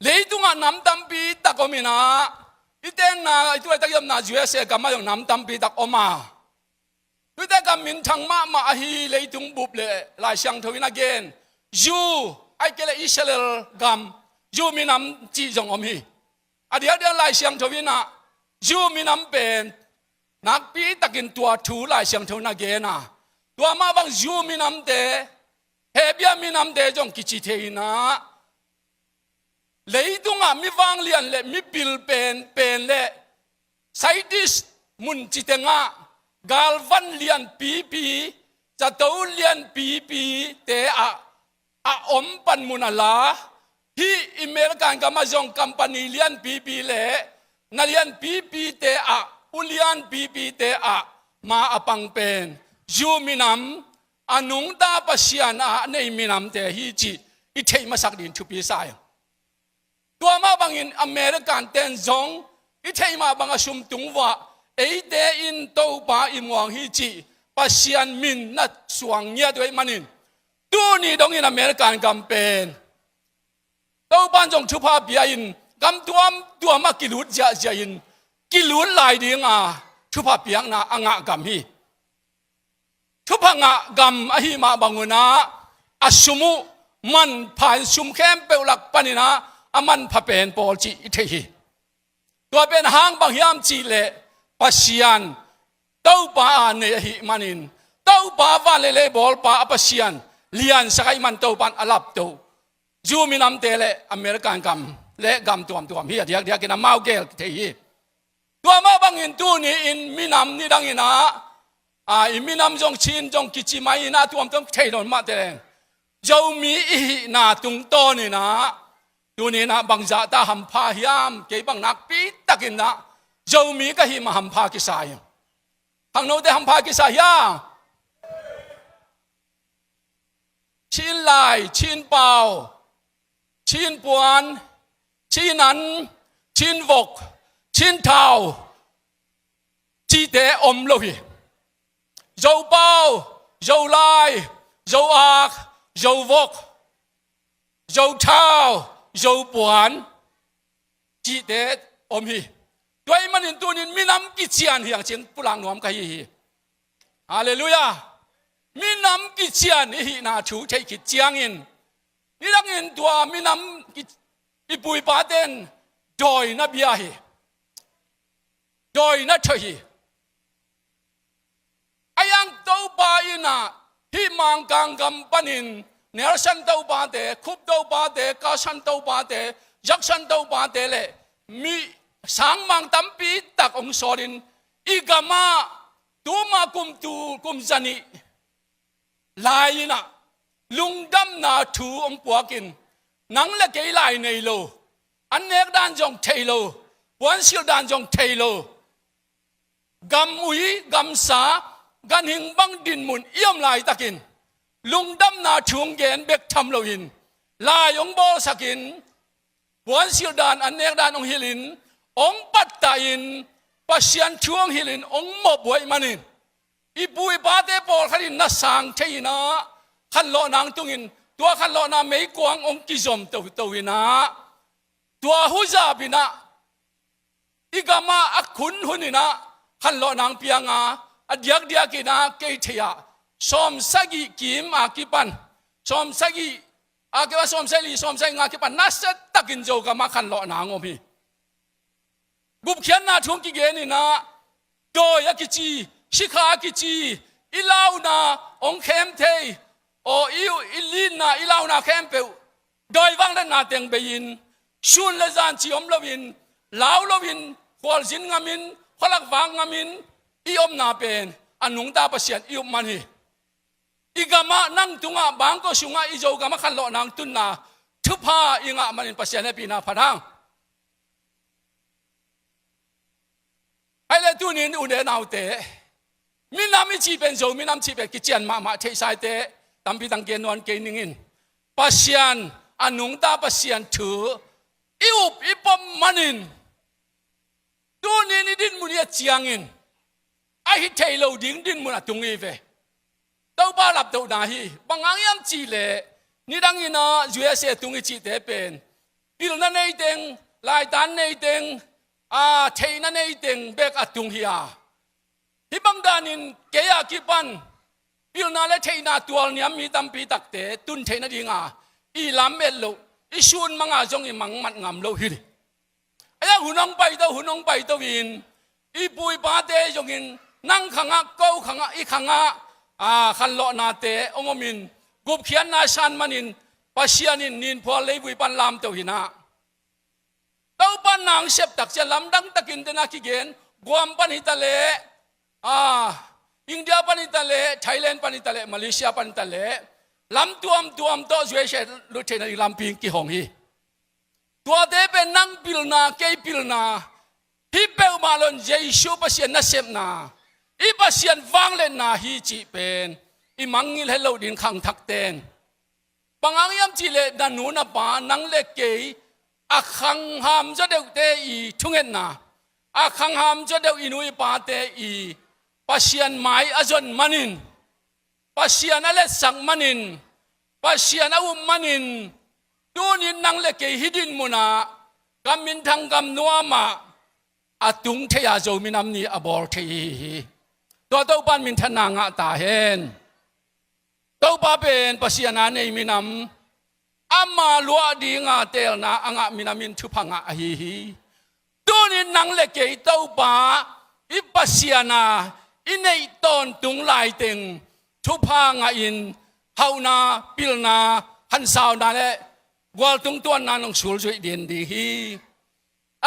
Leitungah nam tampi tak om inah, i tenna, i tu laitak i omna U S A gam ah zong nam tampi tak om a. Tuite gam minthang mahmah ahi leitung bup le Lai Siangtho in a gen. Zu, ahih kei leh Israel gam, Zu minam cih zong om hi. A diakdiak Lai Siangtho inah Zu minam pen nakpi takin tua thu Lai Siangtho in a gen a. Tua mah bang Zu minamte, Hebia minamte zong kici thei inah, leitungah mi vanglian le mipil penpen le scientist mun ci tengah galvan lianpipi, zato lianpipite ah a om panmun a la, hih i Melkan gam ah zong company lianpipi le na lianpipite ah, u lianpipite ah ma a pang pen Zu minam, a nungta Pasian a nei minamte hi cih i theih masak ding thupi sa hi. Tua mah bangin American ten zong i theih mah bang a sum tung vah, eite in Topa i muang hi cih Pasian min na suang ngiat uh ahih manin, tuni dongin American gam pen Topan zong thupha pia in, gam tuamtuam a kilut ziahziah in, kilut lai dinga thupha piakna a ngah gam hi. Thupha ngah gam ahih mah bangun ah, a sum uh manpha in, sum khempeuh lak panin ah a manpha pen pawl cih i thei hi. Tua pen hang bang hiam cih leh, Pasian Topa a nei ahih manin, Topa van le lei bawlpa a Pasian liansak ahih man Topan a laptoh. Zu minamte le American gam le gam tuamtuam hi, a diakdiakin amau gel thei hi. Tua mah bangin tuni-in minam nidangin ah, a, i minam zong Chin zong kici mai-in ah tuamtuam thei nawn mah teh leng, Zomi i hihna tungtawnin ah, tuni-in ah bangzah ta hampha hiam, kei bang nakpitakin ah Zomi ka hih mah hampha kisa hi. Khangnote hampha kisa hiam? Chin lai, Chin pau, Chin puan, Chin an, Chin vok, Chin thau, cihte om lo hi. Zo pau, Zo lai, Zo ak, Zo vok, Zo thau, Zo puan, cihte om hi. Tua ahih manin tunin minam kician hi hang cih pulak nuam ka hi hi. Halleluiah. Minam kician i hihna thu theih khit ciangin, nidangin tua minam ki-, i pu i pate in dawina bia hi. Dawina thoih hi. A yang Topa in ah, hih Mangkang gam panin Nelson Topate, Khup Topate, Carson Topate, Jackson Topate le mi sangmang tampi tak hong sawlin, i gamah tuma kum tul kum zanih lai-in ah lungdamna thu hong puakin, nang le kei lai nei lo, an nek dan zong thei lo, puansilh dan zong thei lo, gam ui, gam sa, ganhing bang dinmun i om laitakin, lungdamna thu hong gen bek tham loin, lai hong bawlsakin, puansilh dan, an nek dan hong hilhin, hong pattahin, Pasian thu hong hilhin, hong mawhbuai manin, i pu i pate pawlkhat in na sang thei-in ah, khanlawhna hong tungin, tua khanlawhna meikuang hong kizom toto-in ah, tua huzap in ah, i gamah a khun hun in ah khanlawhna hong piang a, a diakdiakin ah kei thei ah, sawmsagih kim a kipan, sawmsagih a kipan, sawmsagih li, sawmsagih nga kipan, nasia takin Zogamah khanlawhna hong om hi. Gupkhiatna thu hong kigen in ah, dawi a kici, sikha a kici, i launa hong khem thei, aw, i, i litna, i launa khempeuh dawi vangliatna teng bei-in, sun le zan ci om loin, lau loin, khualzin ngamin, khualak vak ngamin i omna pen a nungta Pasian i up man hi. I gamah, nang tungah, bangkua sungah, i Zogamah khanlawhna hong tunna thupha i ngah manin Pasian hehpihna phat hang. Ahi leh tunin u le naute, minam i cih pen, Zo minam cih pen kician mahmah, theihsa-in teh tampi tang gen nuam kei ning in, Pasian, a nungta Pasian thu i up i pom manin, tunin i dinmun i et ciangin a hi thei lo ding dinmun a tung i ve. Topa laptohna hi. Bang hang hiam cih leh, nidangin ah U S A tung i cihte pen, pilna nei teng, laitan nei teng, a, theihna nei teng bek a tung hi a. Hih bang danin kei a kipan pilna le theihna tualniam mi tampi takte tun theih nadinga i lam et loh, i sun manga zong i mangmat ngam lo hi. A yang hun hong paito, hun hong paito in, i pu i pate zongin, nang khangah, ko khangah, i khangah, a, khanlawhnate hong om in, gupkhiatna san manin, Pasian in ninphual leivui pan lamto hi-in ah, Topa nang sep tak ciang lamdang takin tena kigen, Guam pan hi ta leh, a, India pan hi ta leh, Thailand pan hi ta leh, Malaysia pan hi ta leh, lam tuamtuam tawh U S A lut theihna ding lampi kihong hi. Tuate pen nang pilna, kei pilna, hih peuhmah lo-in Jesu Pasian nasepna, i Pasian vangliatna hi cih pen i mangngilh het loh ding khangthak ten. Bang hang hiam cih leh, na nu na pa, nang le kei, a khangham zaw deuhte i thungetna, a khangham zaw deuh i nu i pate i Pasian mai a zon manin, Pasian a letsak manin, Pasian a up manin, tuni-in nang le kei hih dinmunah gam minthang gam nuamah a tung thei-a Zo minam ni a bawl thei i hi hi. Tua Topan minthanna ngah ta hen. Topa pen Pasian a nei minam, ama luah dinga teelna a ngah minam in thupha ngah ahi hi. Tuni-in nang le kei Topa i Pasian a i neih tawntung laiteng thupha ngahin hauhna, pilna, hansauna le gualtung tuanna nong sulzuih den ding hi.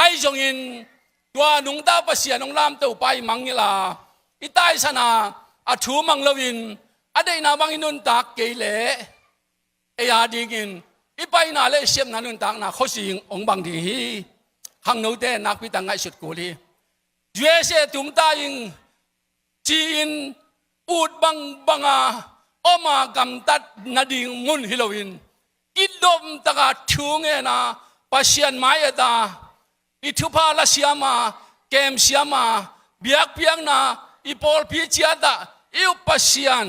Ahi zongin tua nungta Pasian hong lamto pa i mangngilh a, i taisan a, a thu mang loin a deihna bang i nuntak kei leh ei a dingin i paina le i sepna nuntakna khuazing hong bang ding hi. Khangnote nakpi tak ngaihsut kul hi. U S A tungta ing ci-in ut bangbanga om a gamtat nading mun hi loin, kidom taka thu ngen a, Pasian mai et a, i thupha lasiam a, kemsiam a, biakpiakna, i pawlpi ciat ah i up Pasian,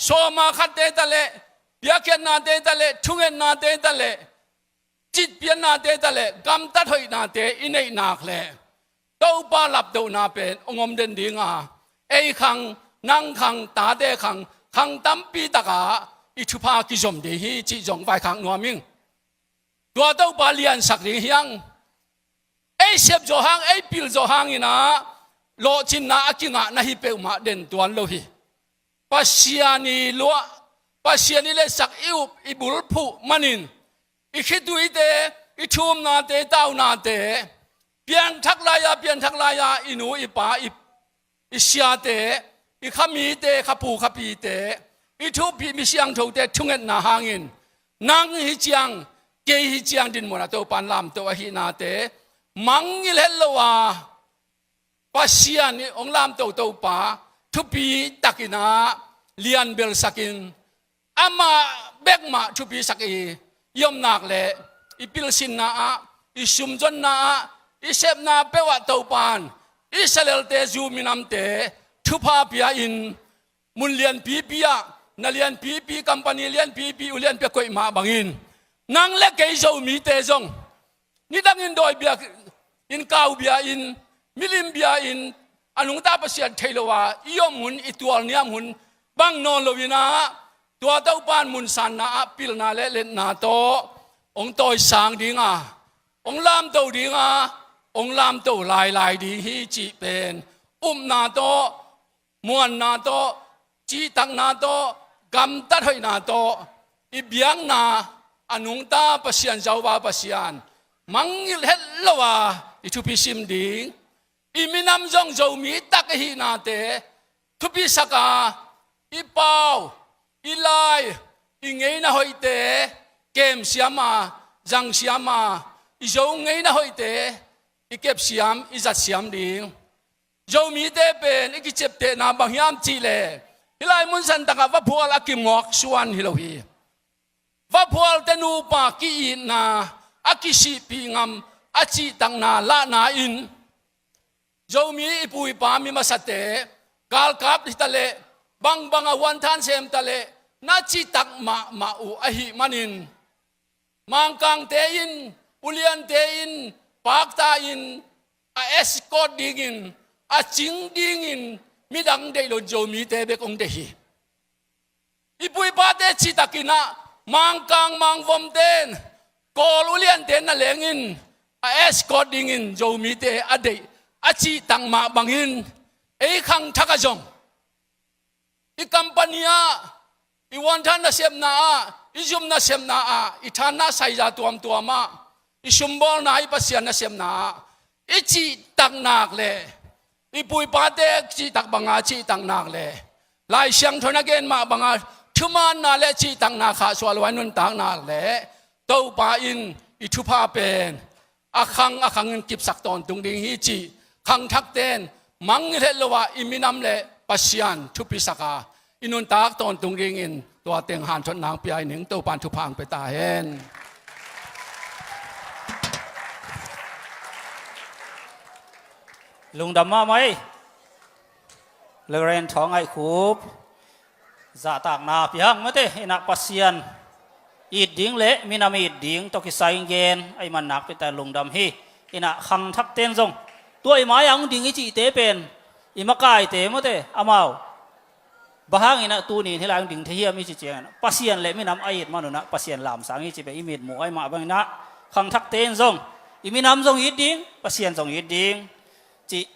sawma khatte ta leh, biakhiatnate ta leh, thungetnate ta leh, citpiannate ta leh, gamtat hoihnate i neih nak leh, Topa laptohna pen hong om den ding a, ei khang, nang khang, tate khang, khang tampi takah i thupha kizom ding hi cih zong vaikhak nuam ing. Tua Topa liansak ding hi hang. Ei sep zawh hang, ei pil zawh hangin ah lawhcinna a kingah na hi peuhmah den tuan lo hi. Pasian i luah, Pasian i letsak, i up, i bulphuh manin i khituite, i thumnate, i taunate, piangthak lai-a, piangthak lai-a i nu i pa, i, i siate, i khamite, khapu khapite, i thupih mi siangthote thungetna hangin nang hi ciang, kei hi ciang dinmun a Topan lamto ahihnate mangngilh het lo a, Pasian i hong lamto Topa thupi takin ah lianbelsakin, amah bekmah thupisak i, i om nak leh i pilsinna ah, i sumzonna ah, i sepna peuh ah Topan Israelte, Jew minamte thupha pia-in, mun lianpipi ah, na lianpipi, company lianpipi, u lianpi a koih mah bangin nang le kei Zomite zong nidangin dawi bia-in, kau bia-in, milim bia-in, a nungta Pasian thei lo a i om hun, i tualniam hun bang nawn loin ah, tua Topan munsanna ah pilna le letna tawh hong tawisang ding a, hong lamto ding a, hong lamto lailai ding hi cih pen upna tawh, muanna tawh, cihtakna tawh, gamtat hoihna tawh, i biakna a nungta Pasian, Jehovah Pasian mangngilh het lo a i thupi sim ding. I minam zong Zomi tak i hihnate thupisak a, i pau, i lai, i ngeina hoihte kemsiam a, zangsiam a, i Zo ngeina hoihte i kepsiam, i zatsiam ding. Zomite pen i kiceptehna bang hiam cih leh, hih lai munsan takah vaphual a kimuak suan hi lo hi. Vaphualte nupa ki-itna, a kisihpih ngam, a cihtakna lahna in, Zomi i pu i pa mi masate, galkap hi ta leh, bangbang a huanthan sem ta leh, na cihtak mahmah uh ahih manin, Mangkangte in, uliante in, pakta in, a escort dingin, a cing dingin, midang deih lo Zomite bek hong deih hi. I pu i pate cihtakin ah, Mangkang Mangvomte in, Kawl uliante na lengin, a escort dingin Zomite a deih, a cihtak mah bangin, ei khangthak ah zong i company ah, i huanthan nasepna ah, i zum nasepna ah, i thanna saiza tuamtuam ah, i sumbawlna, i Pasian nasepna ah i cihtak nak leh, i pu i pate cihtak banga cihtak nak leh, Lai Siangtho in a gen mah banga thumaanna le cihtakna khahsuah lo a i nuntak nak leh, Topa in i thupha pen a khang a khangin kipsak tawntung ding hi cih khangthakte in mangngilh het lo a i minam le Pasian thupisak a i nuntak tawntung dingin tua teng hanthotna hong pia i ning. Topan thupha hong pia ta hen. Lungdam mahmah ei. Reverend Thawng Ngaih Khup zahtakna piang mate, inah Pasian it ding le minam it ding tawh kisai gen a i man nakpi tak lungdam hi. Inah khangthakten zong tua i mai-ah hong ding i cihte pen i makaite mate, amau bang hangin ah tuni-in hih lai hong ding thei hiam i cih ciangin ah Pasian le minam a it man un ah Pasian lamsang hi cih pen i mitmuh ahih mah bangin ah khangthakte in zong i minam zong it ding, Pasian zong it ding cih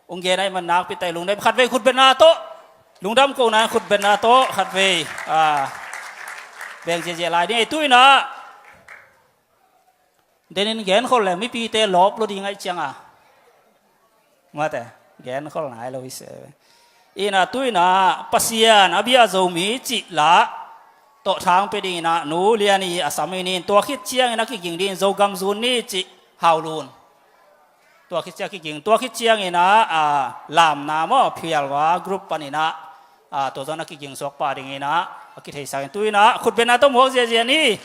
hong gen ahih man nakpi tak i lungdam. Khatvei khutbetna tawh, lungdam kohna in khutbetna tawh khatvei, ah, beng ziahziah lai ding. Ei, tu-in ah denin genkhol le mipite lawp lo ding ahih ciangin mate, genkhol nai lo hi se. Inah tu-in ah Pasian a bia Zomi cih la tawh thang pia dingin ah Nu Lian Ii a sam hi ni. Tua khit ciangin a kiging dingin Zogam zun ni cih Hau Lun. Tua khit ciang kiging, tua khit ciangin ah, ah, lamna maw, phialva group panin ah, ah, tua zong a kiging suak pah dingin ah a kitheisak in, tu-in ah khutbetna tawh muak ziahziah ni.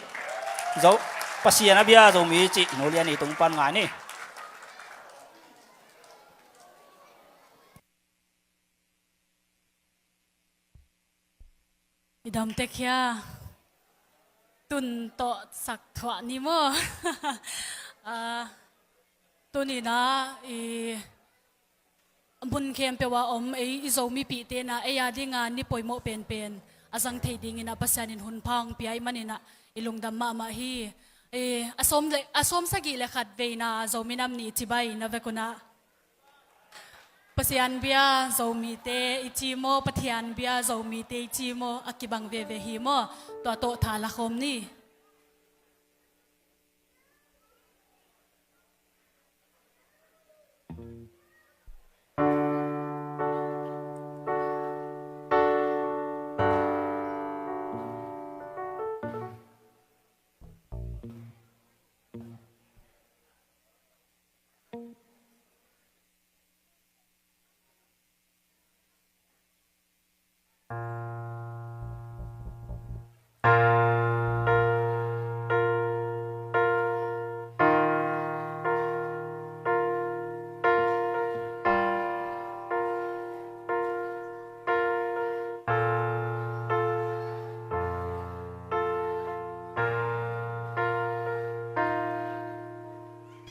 Zo, Pasian a bia Zomi cih Nu Lian Ii tung pan ngai ni. I dam tek hia? Tun tawh sak thuah ni maw? Ah, tuni-in ah i mun khempeuh a om ei i Zo mipihte in ah ei a dingin ni poimawh penpen a zang thei dingin ah Pasian in hun pha hong pia ahih manin ah i lungdam mahmah hi. Eh, a sawm le, a sawmsagih le khat veina Zo minam ni cibai na vekun ah Pasian bia Zomite i ci maw, Pathian bia Zomite i ci maw, a kibang veve hi maw? Tua tawh tha la khawm ni.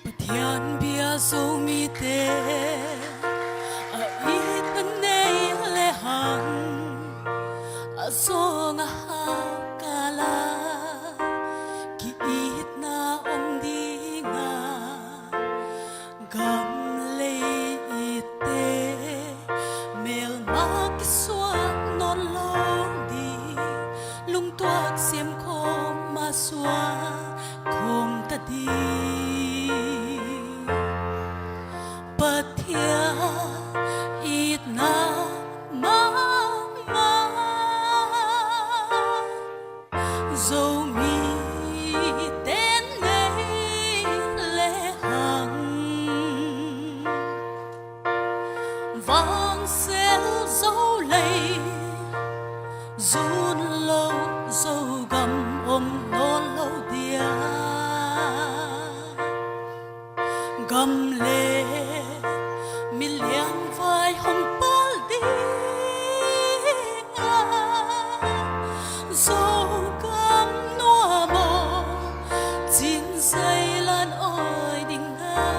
Pathian bia Zomite a itna nei lehang, a zawng a hau kala ki-itna om ding a, gam lei itte melma kisuah nawn lo ding, lungtuak siam khawm a suak khawm ta ding. Pathian itna mahmah Zomite nei lehang, vangsel Zo lei zun lo Zogam om nawn lo dia, gam le miliang vai hong pal ding a, Zogam nuam aw, cin zai lan awi ding a,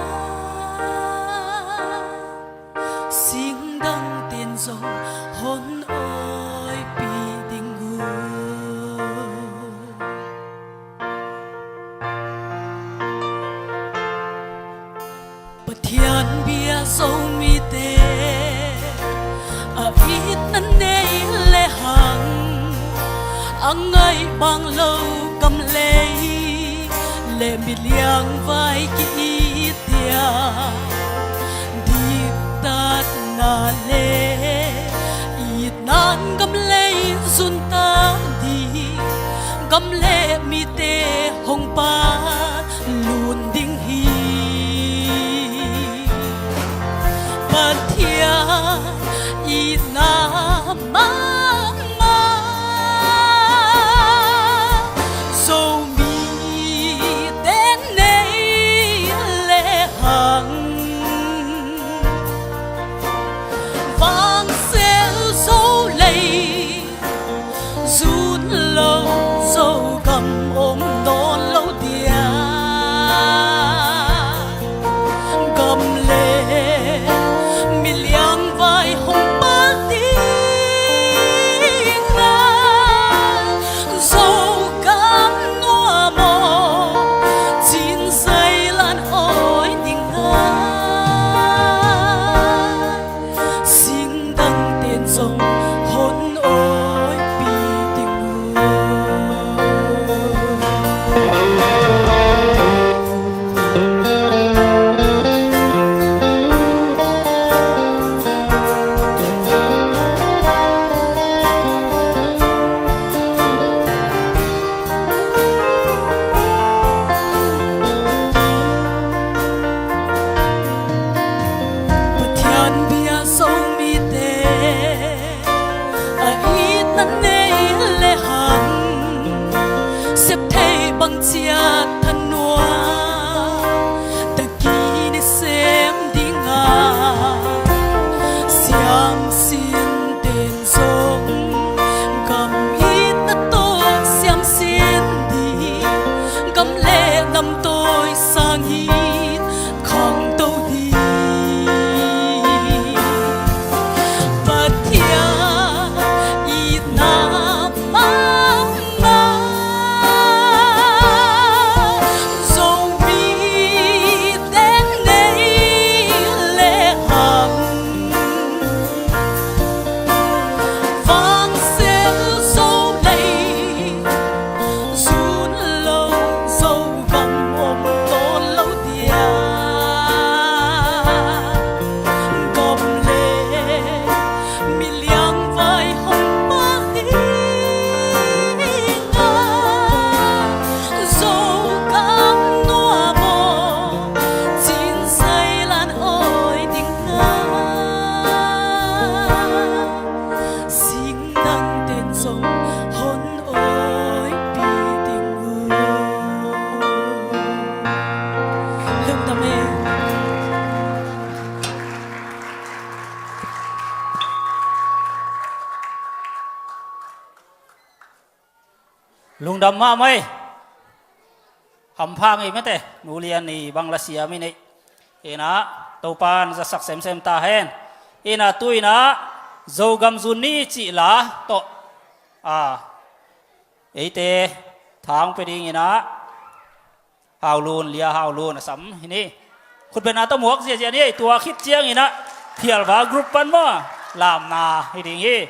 singdang ten zong hon awipih ding uh. Pathian bia Zomite a itna nei lehang, a ngaih bang lo gam lei le miliang vai ki-it dia, diktatna le itnan gam lei zun ta ding, gam le mite hong pan lun ding hi. Pathian itna mahmah Zomite nei lehang, Lungdam mahmah ei. Hampha ngei mate, nu lian ni bang la siam i neih. Inah, Topan zasak semsem ta hen. Inah, tu inah, Zogam zun ni cih la tawh, a, eite thang pe ding inah, Haulun, Lia Haulun a sam hi ni. Khutbetna tawh muak ziazia ni ei, tua khit ciang inah, Phialva group pan maw, lamna hi ding hi.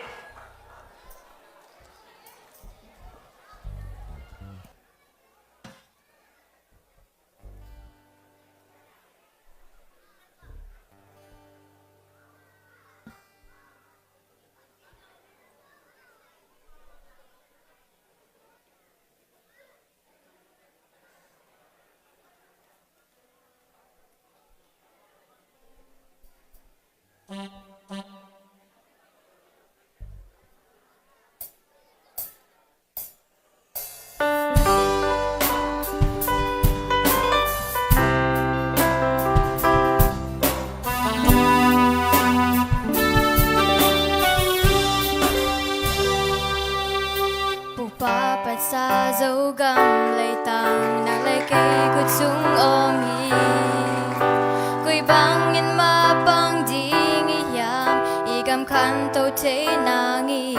Pupa patsa Zogam leitang, nang le kei khut sung om hi. Koi bangin mapang ding i hiam, i gam khanto thei nangin?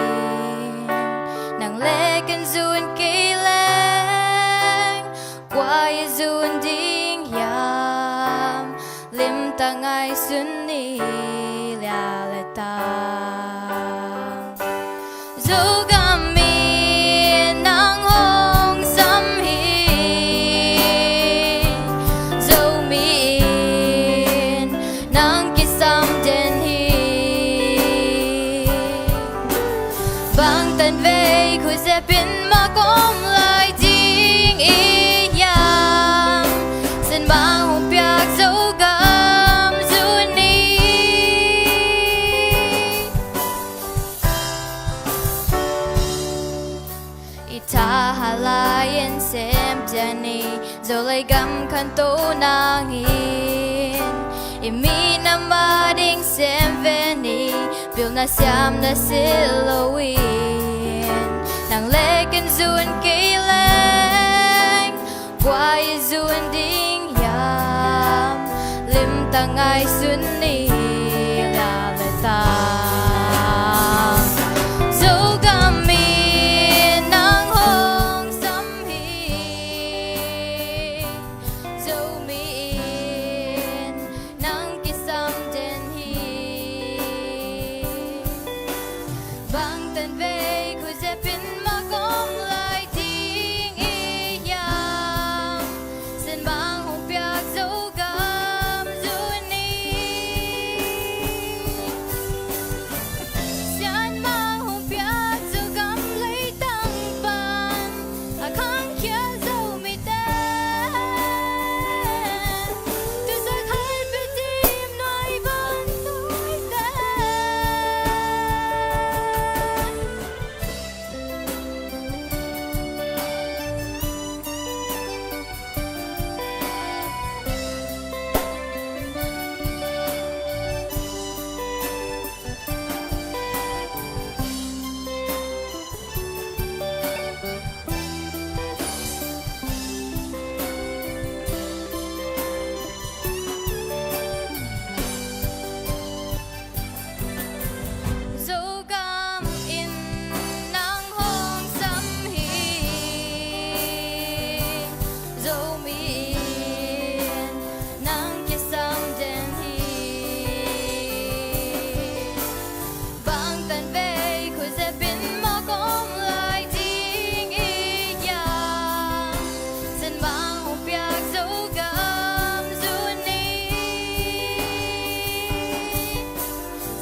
Nang le ken zun kei leng, kua i zun ding hiam? Limtak ngaihsun ni, Lia le Tang. Zogam in nang hong sam hi. Zomi in nang kisam den hi. Bangtan vei khuzepin mak om lai ding i hiam? Senbang hong piak Zogam zun ni. I thahat lai-in sem ciat ni, Zolei gam khanto nangin. I minam ading sem ve ni, pilna siamna si lo-in. Nang le ken zun kei leng, kua i zun ding hiam? Limtak ngaihsun ni, Lia le Tang. Zogam in nang hong sam hi. Zomi in nang kisam den hi. Bangtan vei khuzepin mak om lai ding i hiam? Senbang hong piak Zogam zun ni. Senbang hong piak Zogam leitang pan a khangkhia Zomite, tu zat hai pe dim nai van nai te. Zogam in nang hong sam hi. Zomi in nang kisam den hi. Bangtan vei khuzepin mak om lai ding i hiam? Senbang hong piak Zogam zun ni.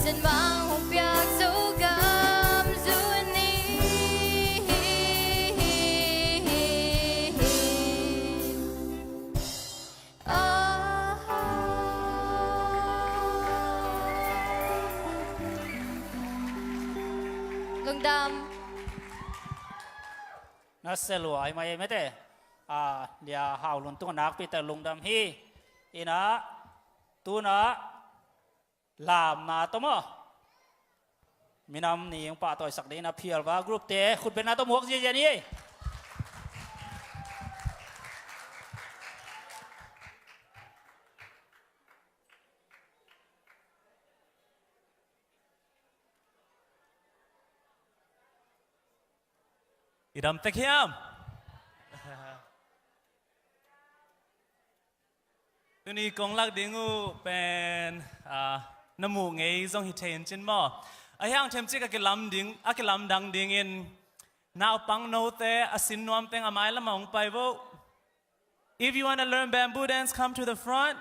Senbang hong piak Zogam zun ni. Lungdam. Na se lua ai mai mete. A, Lia Hau Lun tung a nakpi te lungdam hi. Ina, tuna, lamna tawh maw, minam ni hong pahtawisak ding ina Phialva group te khutbetna tawh muak ziazia ni ei. I dam tek hiam? Tuni kong lak ding uh pen, ah, na muh ngei zong hi thei in cin maw. Ahi hang themcik a kilam ding, a kilamdang dingin naupang note a sin nuam teng a mai lamah hong pai vo. If you wanna learn bamboo dance, come to the front.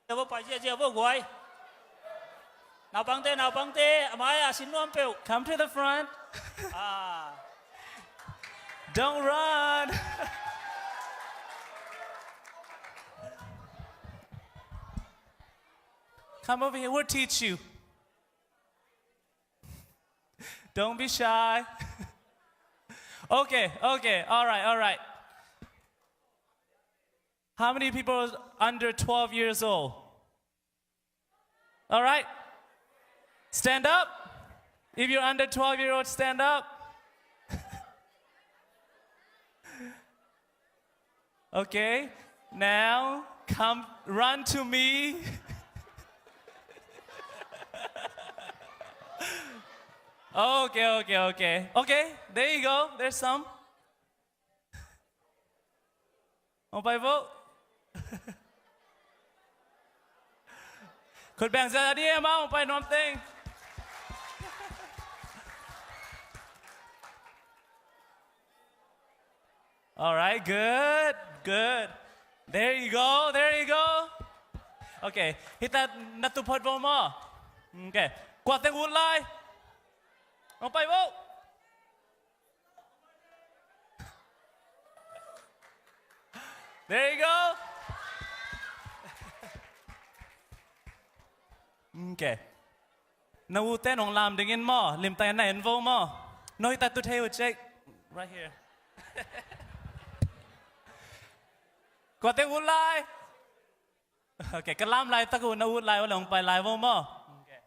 Vo pai ziahziah vo guai. Naupangte, naupangte, a mai a sin nuam peuh. Come to the front. Ah. Don't run. Come over here, we'll teach you. Don't be shy. Okay, okay, all right, all right. How many people under twelve years old? All right. Stand up. If you're under twelve year old, stand up. Okay. Now, come, run to me. Okay, okay, okay. Okay, there you go. There's some. Hong pai vo. Khut beng ziahziah dih e, amau hong pai nuam teng. All right, good, good. There you go, there you go. Okay, hita na tup phot vo maw. Okay, kua teng ut lai? Hong pai vo. There you go. Okay. Na ute nong lam dingin maw, limtak in na en vo maw. No hita tu thei uh cek. Right here. Kua teng ut lai? Okay, ka lam laitak uh na ut lai uh leh hong pai lai vo maw. Okay.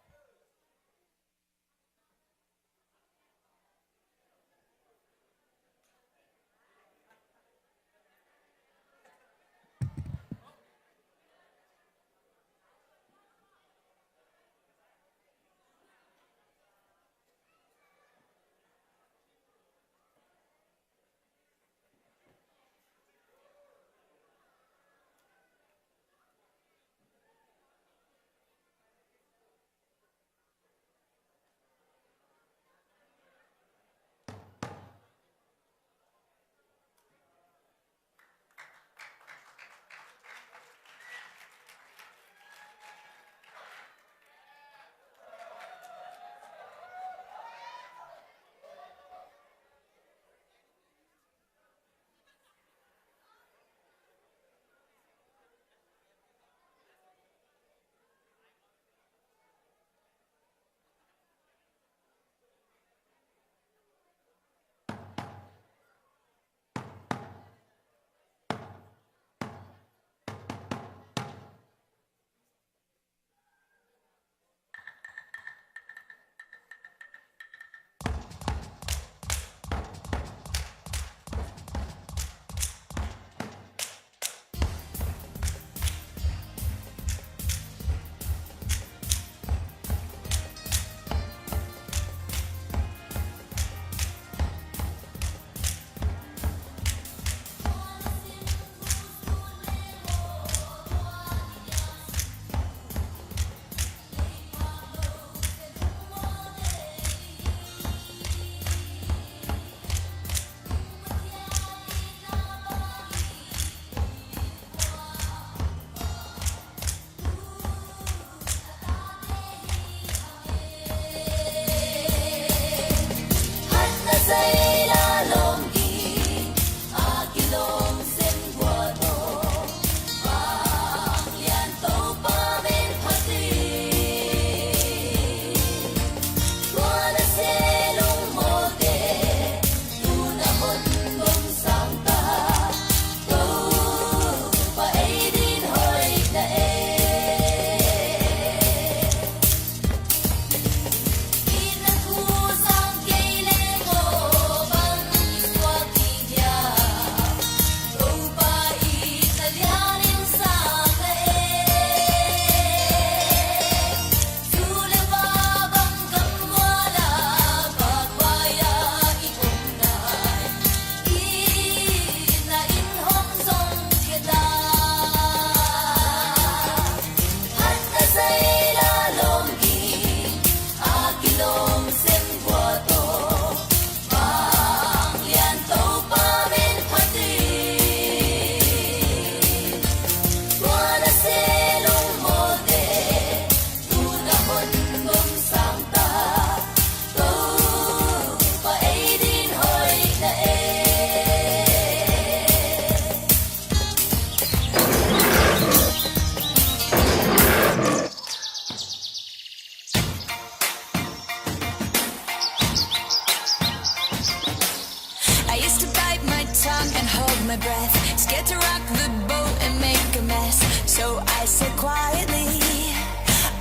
My breath, scared to rock the boat and make a mess. So I said quietly,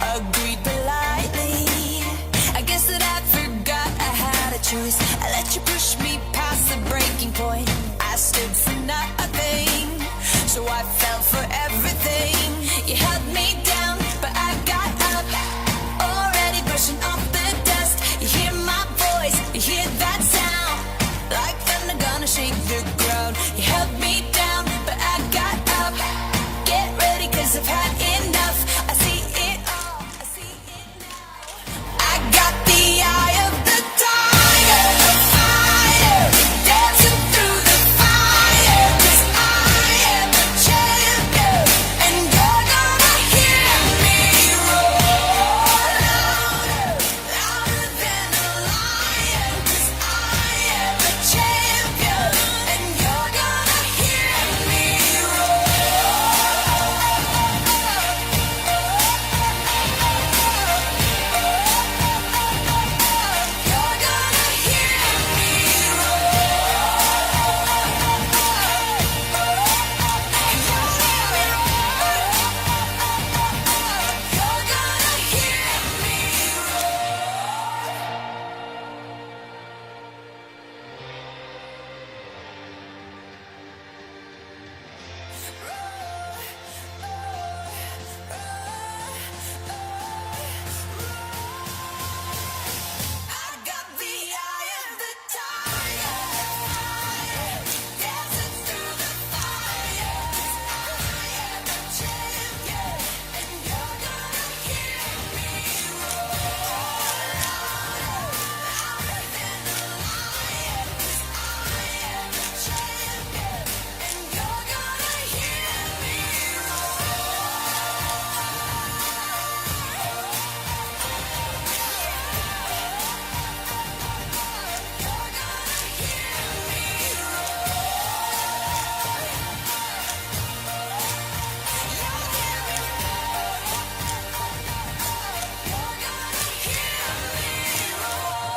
agreed politely. I guess that I forgot I had a choice. I let you push me past the breaking point. I stood for nothing, so I fell for everything. You held me down, but I got up. Already brushing off the dust. You hear my voice, you hear that sound. Like thunder gonna shake the ground. You held me down, but I got up. Get ready, cause I've had enough. I see it all, I see it now. I got the eye of the tiger, the fighter, dancing through the fire. 'Cause I am a champion, and you're gonna hear me roar louder. Louder than a lion, 'cause I am a champion, and you're gonna hear me roar. You're gonna hear me roar. You're gonna hear me roar. You're gonna hear me roar.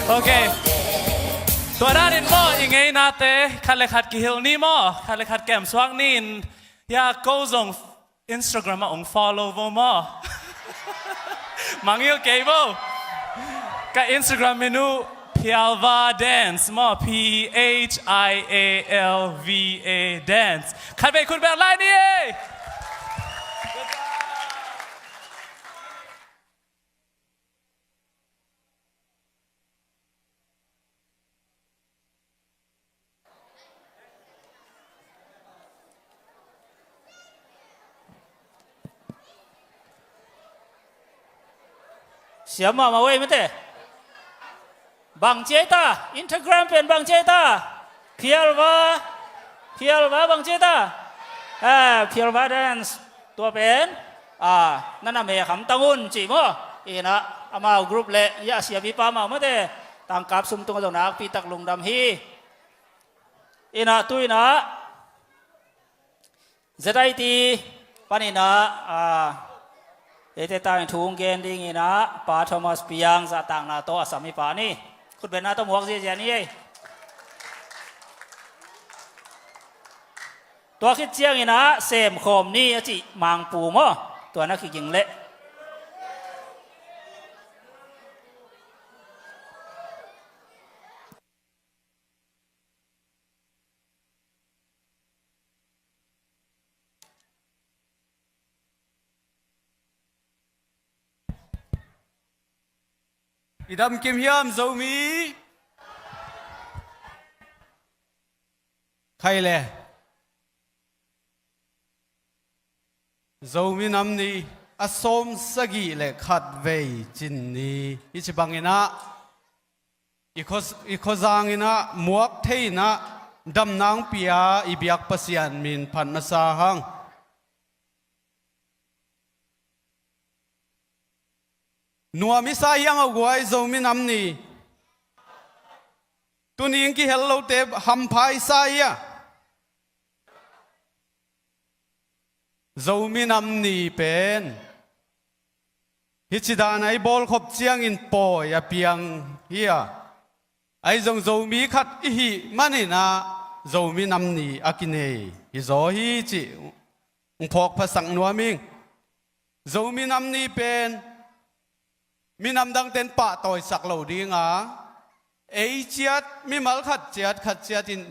Ok. Tua danin maw, i ngeinate khat le khat kihilh ni maw, khat le khat kemsuak ni in. Ya, ko zong Instagram ah ong follow vo maw. Mangngilh kei vo. Ka Instagram min uh Phialva Dance maw, P H I A L V A Dance. Khatvei khut beng lai ni ei. Siam mahmah uh ei mate. Bang ci ei ta, Instagram pen bang ci ei ta. Phialva, Phialva bang ci ei ta. Eh, Phialva Dance. Tua pen, ah, na na me kham tang un ci maw. Ina, amau group le, ya siapipa mau mate. Tangkap sum tung a zong nakpi tak lungdam hi. Ina, tu ina. Z I T panin ah, ah, eite tangin thu hong gen dingin ah, Pa Thomas Piang zahtakna tawh a sam i pa ni. Khutbetna tawh muak ziazia ni ei. Tua khit ciangin ah, semkhawm ni a cih Mangpu maw. Tua na kiging leh. I dam kim hiam Zomi? Khai le. Zomi Nam Ni a sawmsagih le khatvei cin ni. Hi ci bangin ah, i khaw, i khuazangin ah muak thei in ah damna hong pia i biak Pasian min phat masa hang. Nuam i sa hiang a guai Zomi Nam Ni. Tuni in kihel lote hampha i sa hia. Zomi Nam Ni pen hi ci dan a i bawlkhop ciangin pawi a piang hi a, ahi zong Zomi khat i hih manin ah Zomi Nam Ni a kinei hi zaw hi cih hong phawk phasak nuam ing. Zomi Nam Ni pen minam dangte in pahtawisak lo ding a, ei ciat, mimal khat ciat, khat ciat in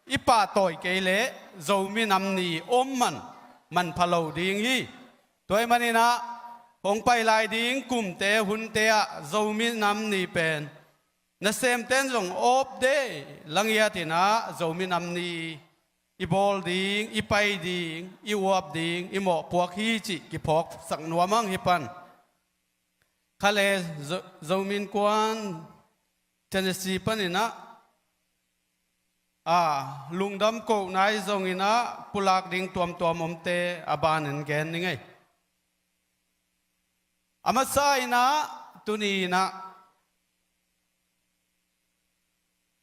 i pahtawi kei leh Zomi Nam Ni om man manpha lo ding hi. Tua ahih manin ah hong pai lai ding kumte, hunte ah Zomi Nam Ni pen nasemte in zong off day la ngiat in ah Zomi Nam Ni i bawl ding, i pai ding, i uap ding, i mawhpuak hi cih kiphawksak nuam ang hih pan. Kha le Zo-, Zomi Innkuan Tennessee panin ah, a, lungdam kohna ahi zongin ah pulak ding tuamtuam omte a banin gen ning ei. A masa in ah, tuni in ah,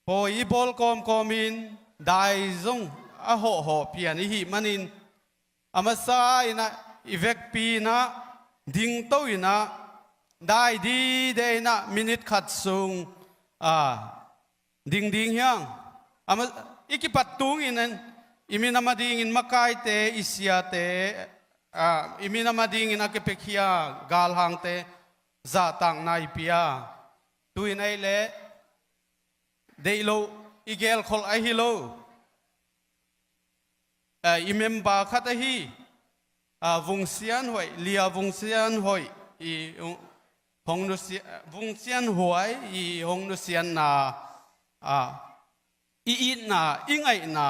pawi i bawl kawmkawm in, dai zong a hawhhawh pian i hih manin, a masa in ah i vekpi in ah, dingto in ah, dai dide in ah minit khat sung, a, ding ding hiang. A ma-, i kipat tungin, i minam a dingin makaite, i siate, a, i minam a dingin a kipiakhia galhangte zahtakna i pia. Tu-in ahih leh deih loh, i gelkholh ahi lo, a, i member khat ahi, a, Vung Sian Huai, Lia Vung Sian Huai i, uh, hong nusia-, Vung Sian Huai i hong nusiatna, a, i itna, i ngaihna,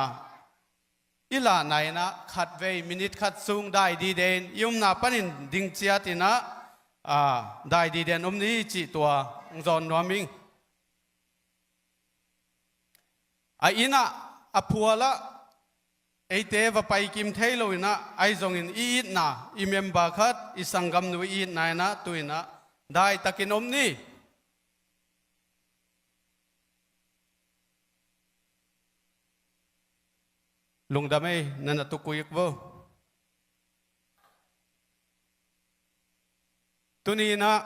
i lahna in ah khatvei minit khat sung dai dide in i omna panin ding ciat in ah, a, dai dide in om ni cih tua hong zawn nuam ing. A inn ah, a phual ah, eite va paikim thei lo in ah, ahi zongin i itna, i member khat, i sanggamnu i itna in ah, tu-in ah dai takin om ni. Lungdam ei, na na tukuik vo. Tuni in ah,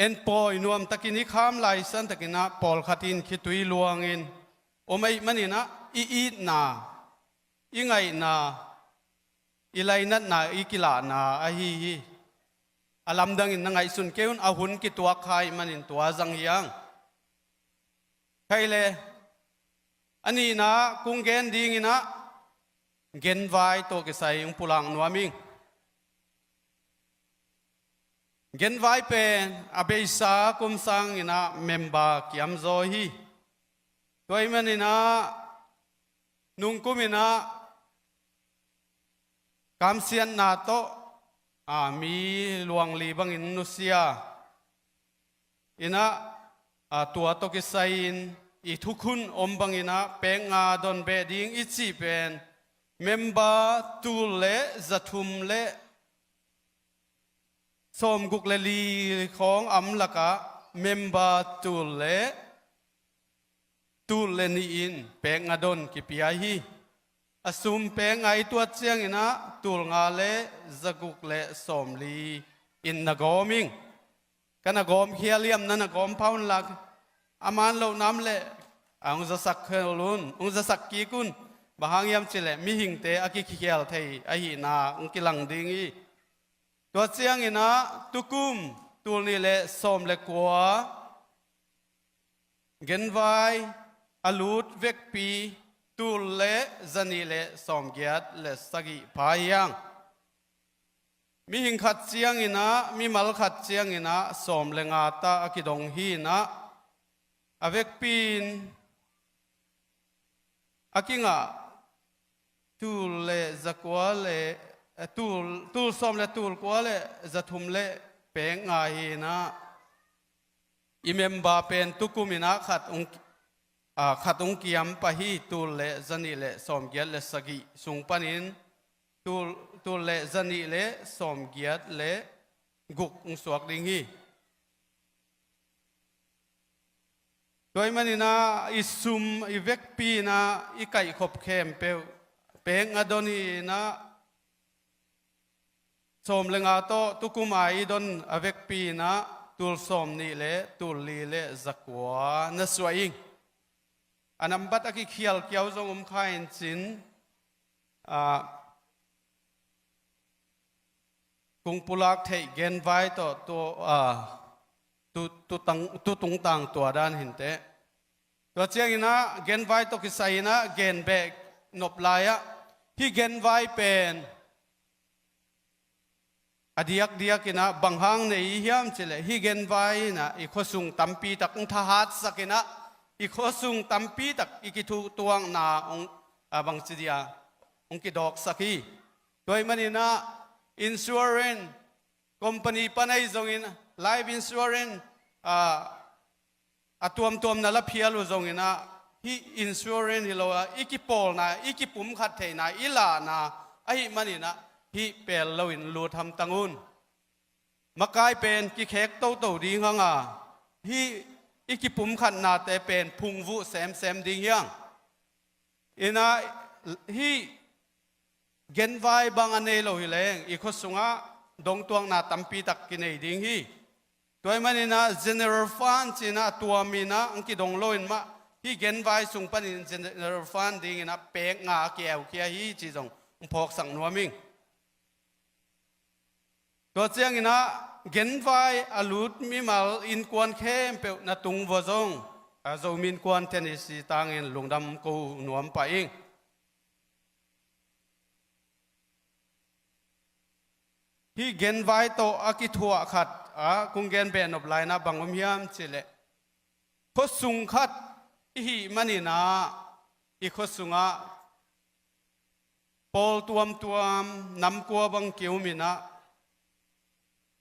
En pawi nuamtakin i kham laisan takinah pawlkhat in khitui luangin om ahih maninah i itna, i ngaihna, i lainatna, i kilahna ahi hi. A lamdangin na ngaihsun kei un, a hun kituak kha ahih manin tua zang hi hang. Khaile, a nihna kung gen dinginah genvai tawh kisai hong pulak nuam ing. Genvai pen a beisa kum sanginah member kiamzaw hi. Tua ahih maninah nungkuminah kamsiatna tawh, a, mi luangli bangin nusia inah, a, tua tawh kisai-in i thukhun om banginah pek nga don beh ding i cih pen member tul le zathum le sawmguk le li khawng a om lakah member tul le tul le nih in pek nga don kipia hi. A sum pek nga i tuat cianginah tul nga le zaguk le sawmli in na gawm ing. Ka na gawm khial hiam, na na gawm pha un lak. A man loh nam le a hong zasak khol un, hong zasak kik un. Bang hang hiam cihleh mihingte a kikhial thei ahihna hong kilang ding hi. Tua cianginah tukum tul nih le sawm le kua genvai a lut vekpi tul le zanih le sawmgiat le sagih pha hi hang. Mihing khat cianginah, mimal khat cianginah sawm le nga ta a kidong hi inah, a vekpi in a kingah tul le zakua le, eh, tul, tul sawm le tul kua le zathum le pek nga hi inah, i member pen tukum inah khat hong, a, khat hong kiam pah hi. Tul le zanih le sawmgiat le sagih sung panin tul, tul le zanih le sawmgiat le guk hong suak ding hi. Tua ahih maninah i sum i vekpi inah i kaihkhop khempeuh pek nga don hi inah, sawm le nga tawh tukum a i don a vekpi inah tul sawm nih le tul li le zakua na suah ing. A nambat a kikhial kiau zong om kha in cin, a, kung pulak theih genvai tawh tu, a, tu, tu tang, tu tungtang tua dan hinteh. Tua cianginah genvai tawh kisai inah gen beh nop lai-ah, hih genvai pen a diakdiak inah bang hang nei i hiam cihleh, hih genvai inah i khuasung tampi tak hong thahatsak inah, i khuasung tampi tak i kithutuakna hong, a, bangci dia hong kidawksak hi. Tua ahih maninah insurance company pan ahi zongin, life insurance, a, a tuamtuam na la phial uh zonginah, hih insurance hi lo a, i kipawlna, i kipumkhat theihna, i lahna ahih maninah hih pel loin lut hamtang un. Makai pen kikhek toto ding hang a, hih i kipumkhatnate pen phungvuh semsem ding hi hang. Inah hih genvai bang a nei lo hi leng i khuasungah dongtuakna tampi tak kinei ding hi. Tua ahih maninah general fund ci-inah a tuam inah hong kidong loin mah, hih genvai sung panin general fund dinginah pek nga a kiaukhia hi cih zong hong phawksak nuam ing. Tua cianginah genvai a lut mimal innkuan khempeuh na tung vua zong, a, Zomi Innkuan Tennessee tangin lungdam ko nuam pah ing. Hih genvai tawh a kithuah khat, a, kung gen beh nop lai-inah bang om hiam cihleh, khuasung khat i hih maninah i khuasungah pawl tuamtuam, nam kua bang ki-um inah,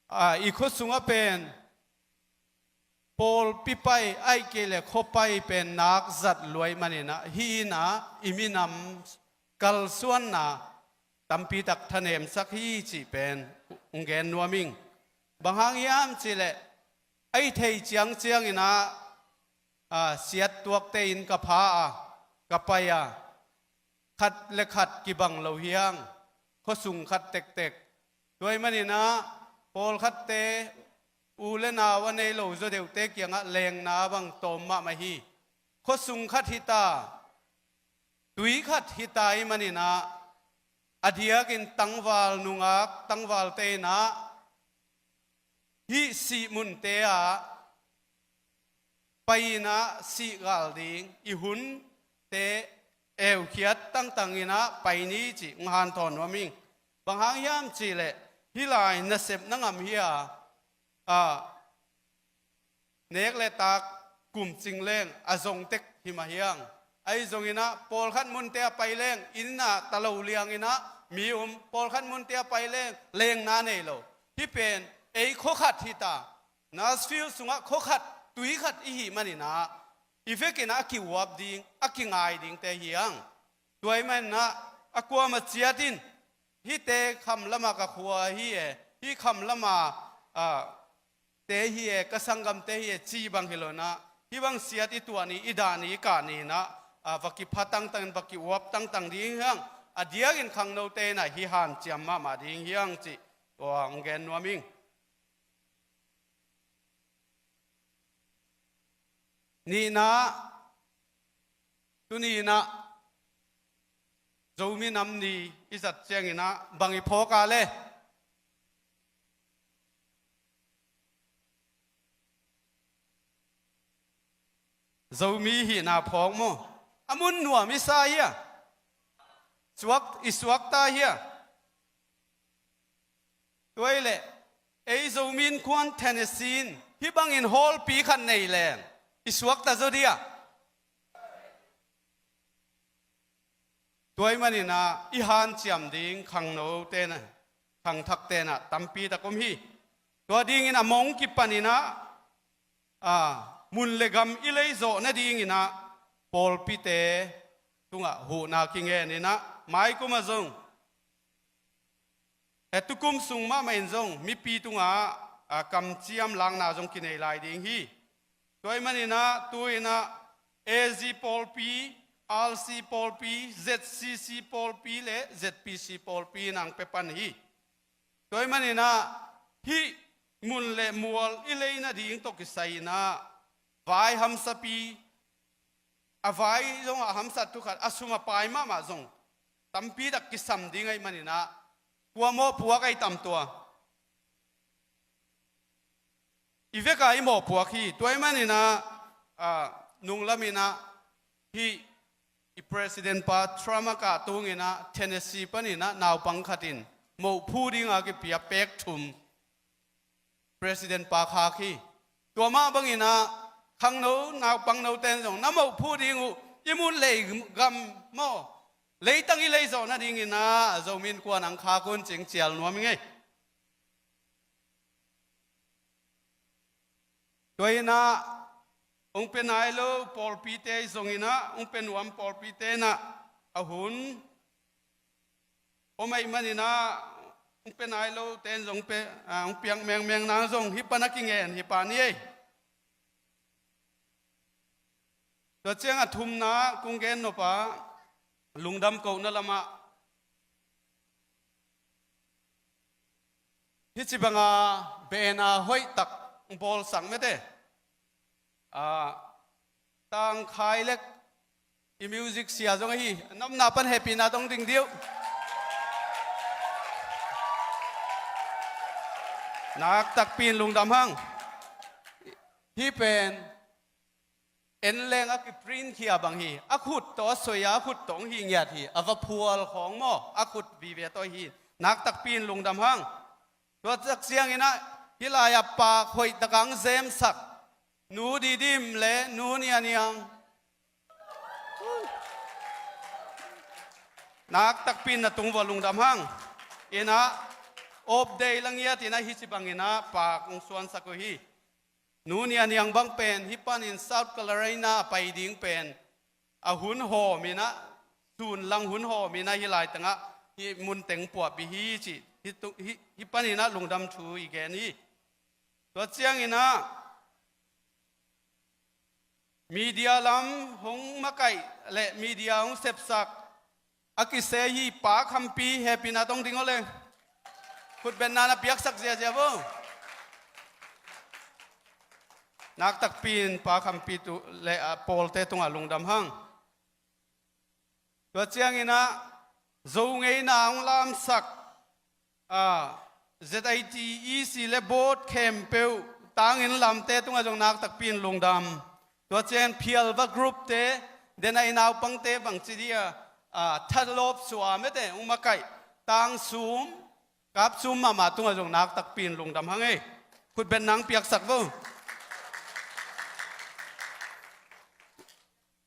a, i khuasungah pen pawlpi pai ahih kei le khuapai pen nak zat luai maninah, hih inah i minam kalsuanna tampi tak thanemsak hi cih pen hong gen nuam ing. Bang hang hiam cihleh, a i thei ciangcianginah, a, siattuakte in ka pha a, ka pai a, khat le khat kibang lo hi hang, khuasung khat tektek. Tua ahih maninah pawlkhatte u le nau a nei lo zaw deuhte kiangah lengna bang tawm mahmah hi. Khuasung khat hita, tui khat hita ahih maninah, a diakin tangval nungak, tangvalte inah hih sih munte ah pai inah sih gal ding, i hunte eukhiat tangtang inah pai ni cih hong hanthawn nuam ing. Bang hang hiam cihleh, hih lai nasep na ngam hi a, a, nek le tak kum cing leng a zong tek hi mah hi hang. Ahi zong inah pawlkhat munte a pai leng, inn ah ta lo liang inah mi um, pawlkhat munte a pai leng lengna nei lo. Hih pen ei khua khat hita, Nashville sungah khua khat, tui khat i hih maninah, i vekin ah a kiuap ding, a kingai dingte hi hang. Tua ahih maninah a kuamah ciat in, hihte kham lamah ka khua hi e, hih kham lamah, a, te hi e, ka sanggamte hi e, ci bang hi lo inah, hih bang siat i tuah ni, i dah ni, i kah ni inah, a, va kipha tangtang, va kiuap tangtang ding hi hang. A diakin khangnote inah hih hanciam mahmah ding hi hang cih tua hong gen nuam ing. Nihna, tuni inah Zomi Nam Ni i zat ciang inah bang i phawk a le? Zomi hihna phawk maw? A mun nuam i sa hia? Suak, i suakta hia? Tua ahih leh, ei Zomi Innkuan Tennessee in hih bangin hallpi khat nei leng i suakta zaw dia? Tua ahih maninah i hanciam ding khangnote inah, khangthakte inah tampi tak om hi. Tua dingin a mong kipan inah, a, mun le gam i leizawh nading inah pawlpite tungah huhna kingen inah, maikum ah zong, e, tukum sung mahmah in zong mipi tungah, a, kamciam lakna zong kinei lai ding hi. Tua ahih maninah tu inah A Z pawlpi, R C pawlpi, Z C C pawlpi le Z P C pawlpi inah hong pia pan hi. Tua ahih maninah hih mun le mual i lei nading tawh kisai inah vai hamsapi, a vai zong a hamsat thu khat, a sum a pai mahmah zong tampi tak kisam ding ahih maninah, kua mawhpuak ahi tam tua? I vek a i mawhpuak hi. Tua ahih maninah, a, nunglam inah hih i President pa Trump a kah tung inah Tennessee pan inah naupang khat in mohphu dinga kipia pek thum President pa khak hi. Tua mah bang inah khangno, naupangnote in zong na mohphu ding uh, i mun le i gam maw, leitang i leizawh nading inah Zomi Innkuan hong khak un cih cial nuam ing ei. Tua inah hong pia nai lo pawlpite ahi zong inah, hong pia nuam pawlpite inah a hun om ahih maninah, hong pia nai lote in zong pia, a, hong piak mengmeng nang zong hih pan a kingen hi pah ni ei. Tua ciang a thumna kong gen nop a, lungdam kohna lamah, hih ci banga banner hoih tak bawlsak mete, a, Tang Khai Lek, i music sia zong ahi, a nopna pan hehpihna tong ding dih uh. Naktakpi in lungdam hang. Hih pen en leng a kiprint khia bang hi. A khut tawh a soi a, a khut tawh hong hih ngiat hi. A va phual khawng maw, a khut vive tawh hi. Naktakpi in lungdam hang. Tua tak ciang inah hih lai-ah pak hoih tak hong zemsak Nu Didim le Nu Nia Niang, naktakpi in na tung vua lungdam hang. Inah Off Day la ngiat inah hih ci bang inah pak hong suansak uh hi. Nu Nia Niang bang pen hih panin South Carolina a pai ding pen a hun hawm inah, sun lang hun hawm inah hih laitangah hih mun teng puahpih hi cih hih tu, hih, hih pan inah lungdam thu i gen hi. Tua ciang inah media lam hong makaih le media hong sepsak a kise hi Pa Khampi, hehpihna tong ding aw le. Khutbetna na piaksak ziazia vo. Nak takpi in Pa Khampi tu le, ah, pawlte tungah lungdam hang. Tua ciangin ah Zo ngeina hong lamsak, ah, Z I T, E C le board khempeuh, tangin lamte tungah zong nak takpi in lungdam. Tua ciangin phialva group te, den a i naupangte bangci dia, ah, thalawp suam ete, hong makaih, tang sum, kap sum mahmah tungah zong nak takpi in lungdam hang ei. Khutbetna hong piaksak vo.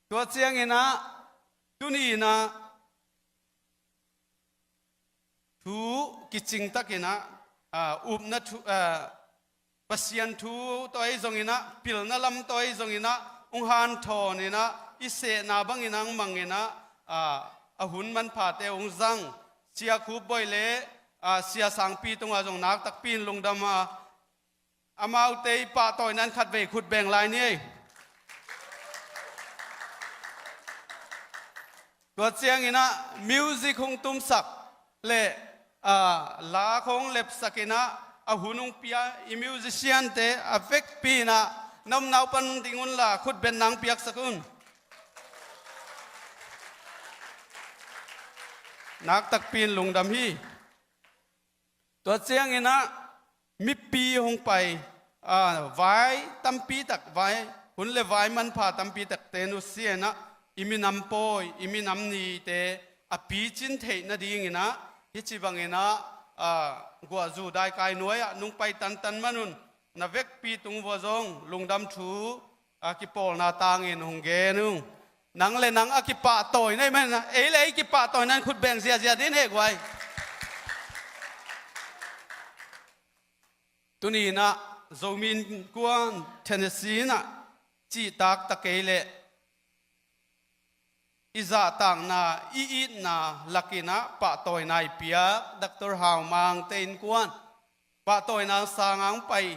Tua ciangin ah, tuni in ah, thu kicing takin ah, ah, upna thu, ah, Pasian thu tawh ahi zongin ah, pilna lam tawh ahi zongin ah, hong hanthawn in ah, i sehna bangin ah, hong mang in ah, ah, a hun manphate hong zang Sia Khup Bawi le, ah, Sia Sangpi tungah zong nak takpi in lungdam a, amaute i pahtawina in khatvei khut beng lai ni ei. Tua ciangin ah music hong tumsak le, ah, la khawng lepsak in ah, a hun hong pia i musician te a vekpi in ah, na omna uh pan ding unla khutbetna hong piaksak un. Nak takpi in lungdam hi. Tua ciangin ah mipi hong pai, ah, vai tampi tak, vai hun le vai manpha tampi takte nusia in ah, i minam pawi, i minam nite a picin theih nadingin ah, hih ci bangin ah, ah, guahzu daikai nuai-ah nong pai tantan man un, na vekpi tung vua zong lungdam thu, a kipawlna tangin hong gen ung. Nang le nang a kipahtawina ahih manin ah, ei le ei kipahtawina in khut beng ziazia ding hi guai. Tuni in ah Zomi Innkuan Tennessee in ah cihtak ta kei leh, i zahtakna, i itna lakin ah pahtawina i piak Doctor Hau Mang te innkuan, pahtawina sangah hong pai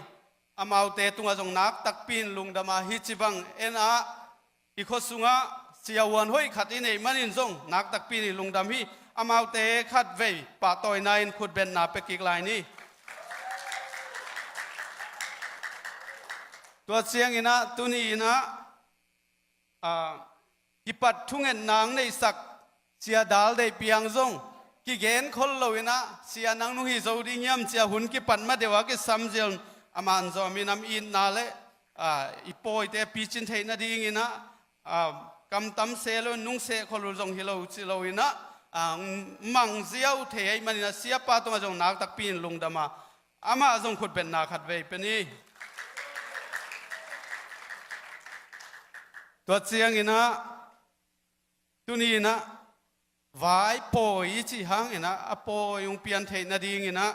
amaute tungah zong nak takpi in lungdam a, hih ci bang en ah i khua sungah siavuan hoih khat i neih manin zong nak takpi in i lungdam hi. Amaute khatvei pahtawina in khutbetna pia kik lai ni. Tua ciangin ah tuni in ah, ah, kipat thungetna hong neihsak Sia Dal Deih Piang zong kigen khol lo in ah, Sia nang nung hi zo ding hiam ci-a hun kipat ma deuh a kisam ziau in, aman zong a minam itna le, ah, i pawite picin theih nadingin ah, ah, kam tam se lo in nung seh khol uh zong hi lo ci lo in ah, ah, mang ziau thei ahih manin ah Siapa tungah zong nak takpi in lungdam a, amah zong khutbetna khatvei pia ni. Tua ciangin ah, tuni in ah vai pawi i cih hangin ah, a pawi hong pian theih nadingin ah,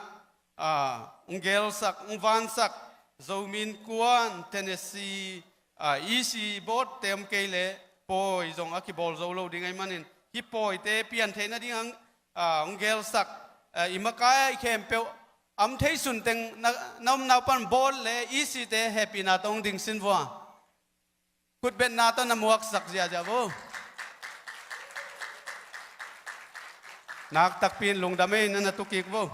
ah, hong gelsak, hong vansak Zomi Innkuan Tennessee, ah, E C board te om kei leh pawi zong a kibawl zo lo ding ahih manin, hih pawite pian theih nading hang, ah, hong gelsak, ah, i makai khempeuh, a om thei sun teng na, na omna uh pan board le E C te hehpihna tawh hong dingsin vua. Khutbetna tawh na muaksak ziazia vo. Nak takpi in lungdam ei, na na tu kik vo.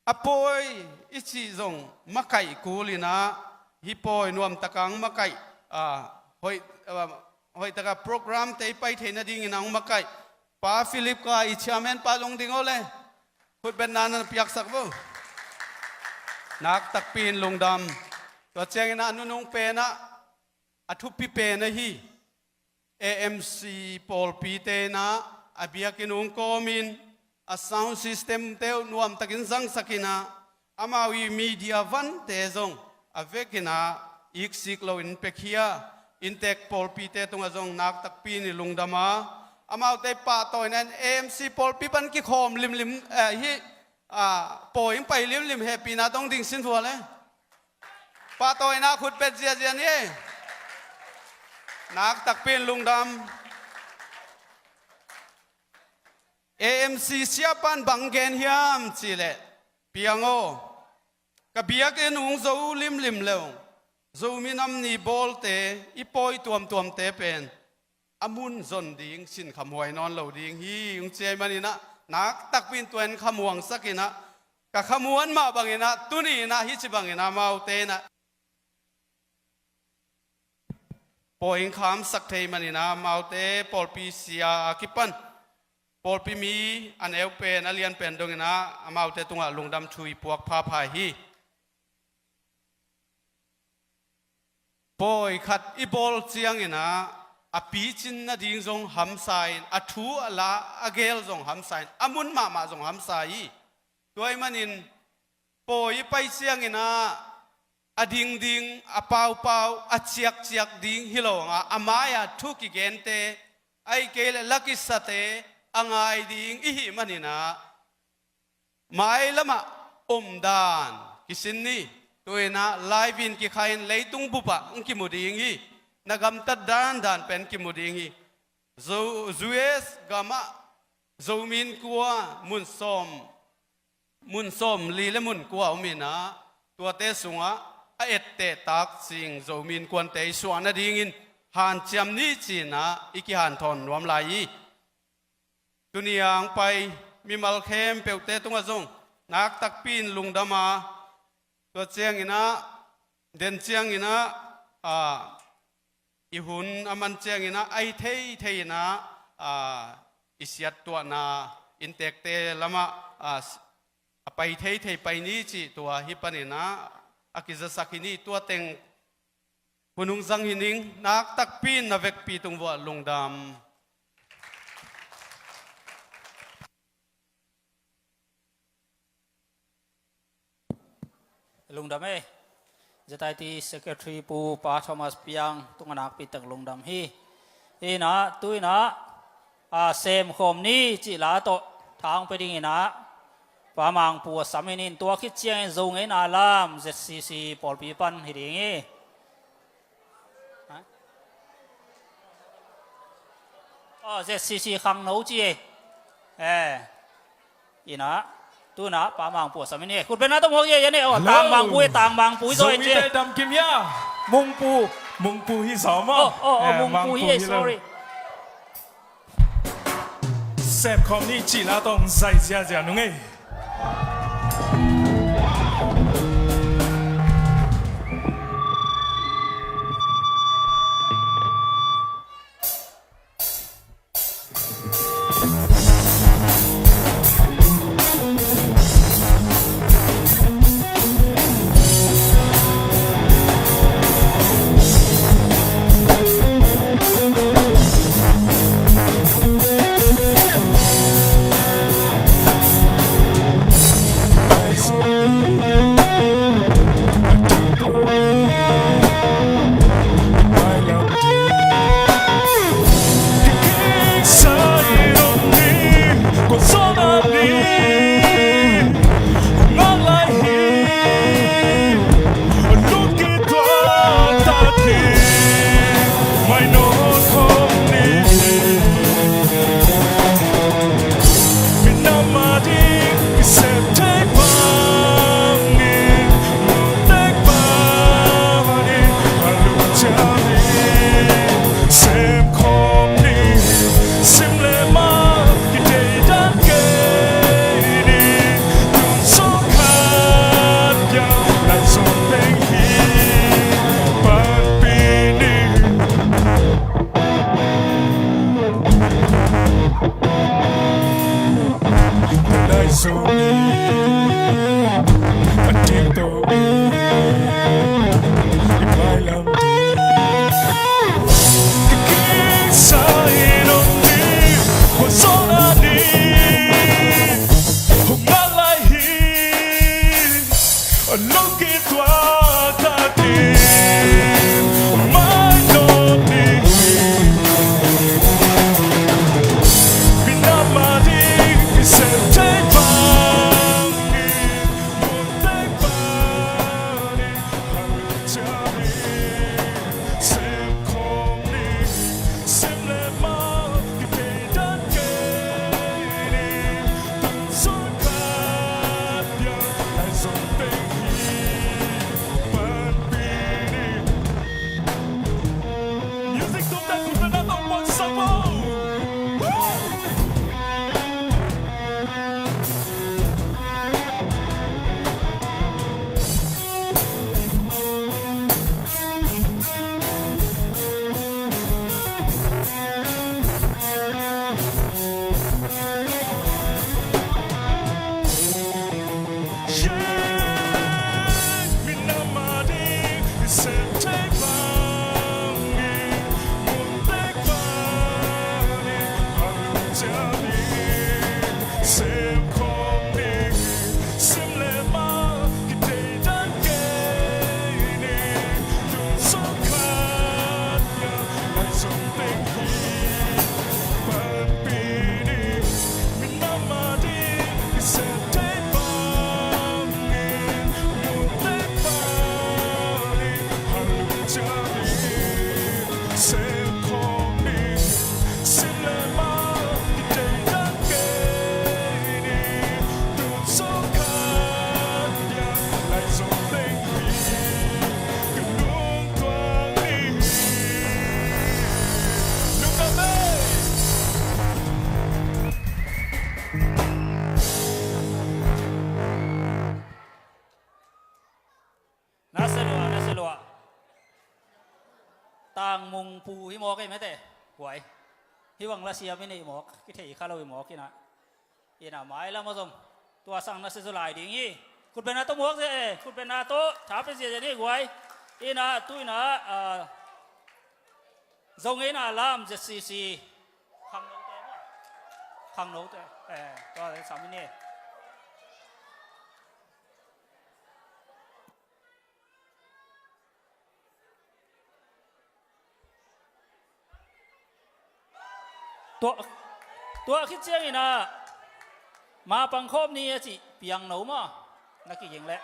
A pawi i cih zong makaih kul in ah, hih pawi nuamtak a hong makaih, ah, hoih, ah, hoihtaka program te i pai theih nadingin ah hong makaih Pa Philip kha i chairman pa zong ding aw le, khutbetna na piaksak vo. Nak takpi in lungdam. Tua ciangin ah a nunung pen ah, a thupi pen ahi A M C pawlpite in ah a biakinn hong kawmin, a sound system te uh nuamtakin zangsak in ah, amau i media vante zong a vekin ah iksik loin pekhia, inntek pawlpite tungah zong nak takpi in i lungdam a, amaute pahtawina in A M C pawlpi pan kikhawm limlim, eh, hih, ah, pawi hong pai limlim hehpihna tawh hong dingsin vua le. Pahtawina khut pet ziazia ni. Nak takpi in lungdam. A M C siapa in bang gen hiam cih leh, Piang aw, ka biakinn hong zo limlim le uh, Zomi Nam Ni bawlte, i pawi tuamtuamte pen a mun zon ding, sin khamuai nawn lo ding hi, hong ci ahih manin ah, nak takpi in tua in khamuangsak in ah, ka khamuan mah bangin ah, tuni in ah, hih ci bangin ah, amaute in ah pawi in khamsak thei manin ah amaute pawlpi sia a kipan pawlpi mi a neu pen a lian pen dongin ah amaute tungah lungdam thu i puak phapha hi. Pawi khat i bawl ciangin ah a picin nading zong hamsa in, a thu a la a gel zong hamsa in, a mun mahmah zong hamsa hi. Tua ahih manin pawi i pai ciangin ah a dingding, a paupau, a ciakciak ding hi lo a, a mai-ah thu kigente, ahih kei leh la kisate a ngai ding i hih manin ah mailamah omdan kisin ni. Tu-in ah live in kikha in leitung bupah hong kimu ding hi. Na gamtat dandan pen kimu ding hi. Zo-, U S gamah Zomi Innkuan mun sawm, mun sawmli le mun kua om in ah, tuate sungah a ettehtak cing Zomi Innkuante i suah nadingin hanciam ni ci-in ah i kihanthawn nuam lai hi. Tuni a hong pai mimal khempeuhte tungah zong naktakpi in lungdam a, tua ciangin ah, den ciangin ah, a, i hun a man ciangin ah, a hi theithei in ah, a, i siattuahna inntekte lamah, a, a pai theithei pai ni cih tua hih panin ah a kizasak hi ni. Tua teng hun hong zang hi ning. Naktakpi in na vekpi tung vuah lungdam. Lungdam e. Z I T Secretary Pu Pa Thomas Piang tungah nakpi tak lungdam hi. Hi in ah, tu in ah, a, semkhawm ni cih la tawh tha hong pia dingin ah Pa Mangpu a sam in, tua khit ciangin Zo ngeina lam Z C C pawlpi pan hi ding hi. Aw, Z C C khangno ci e. Eh. Hi in ah, tu in ah Pa Mangpu a sam in hi. Khut beng na tawh mawk hi e. Tang Mangpu hi, Tang Mangpu hi zaw e ci e. Mungpu. Mungpu hi zaw maw? Aw, aw, aw, Mungpu hi e, sorry. Semkhawm ni cih la tawh hong zai ziazia nung ei. Nasia lua, nasia lua. Tangmung pu hi mawk ei mete. Guai. Hi bang la siam i neih mawk, kithei kha lo hi mawk ina. Ina mai lam a zong tua sang nasia zu lai ding hi. Khutbetna tawh mawk zia e, khutbetna tawh tha pe zia zia ni guai. Ina tu ina, ah, zong ina lam Z C C. Khangnote maw? Khangnote. Eh, tua sam i ni. Tua, tua khit ciangin ah, ma pangkhawm ni a cih piangno maw, na kiging leh.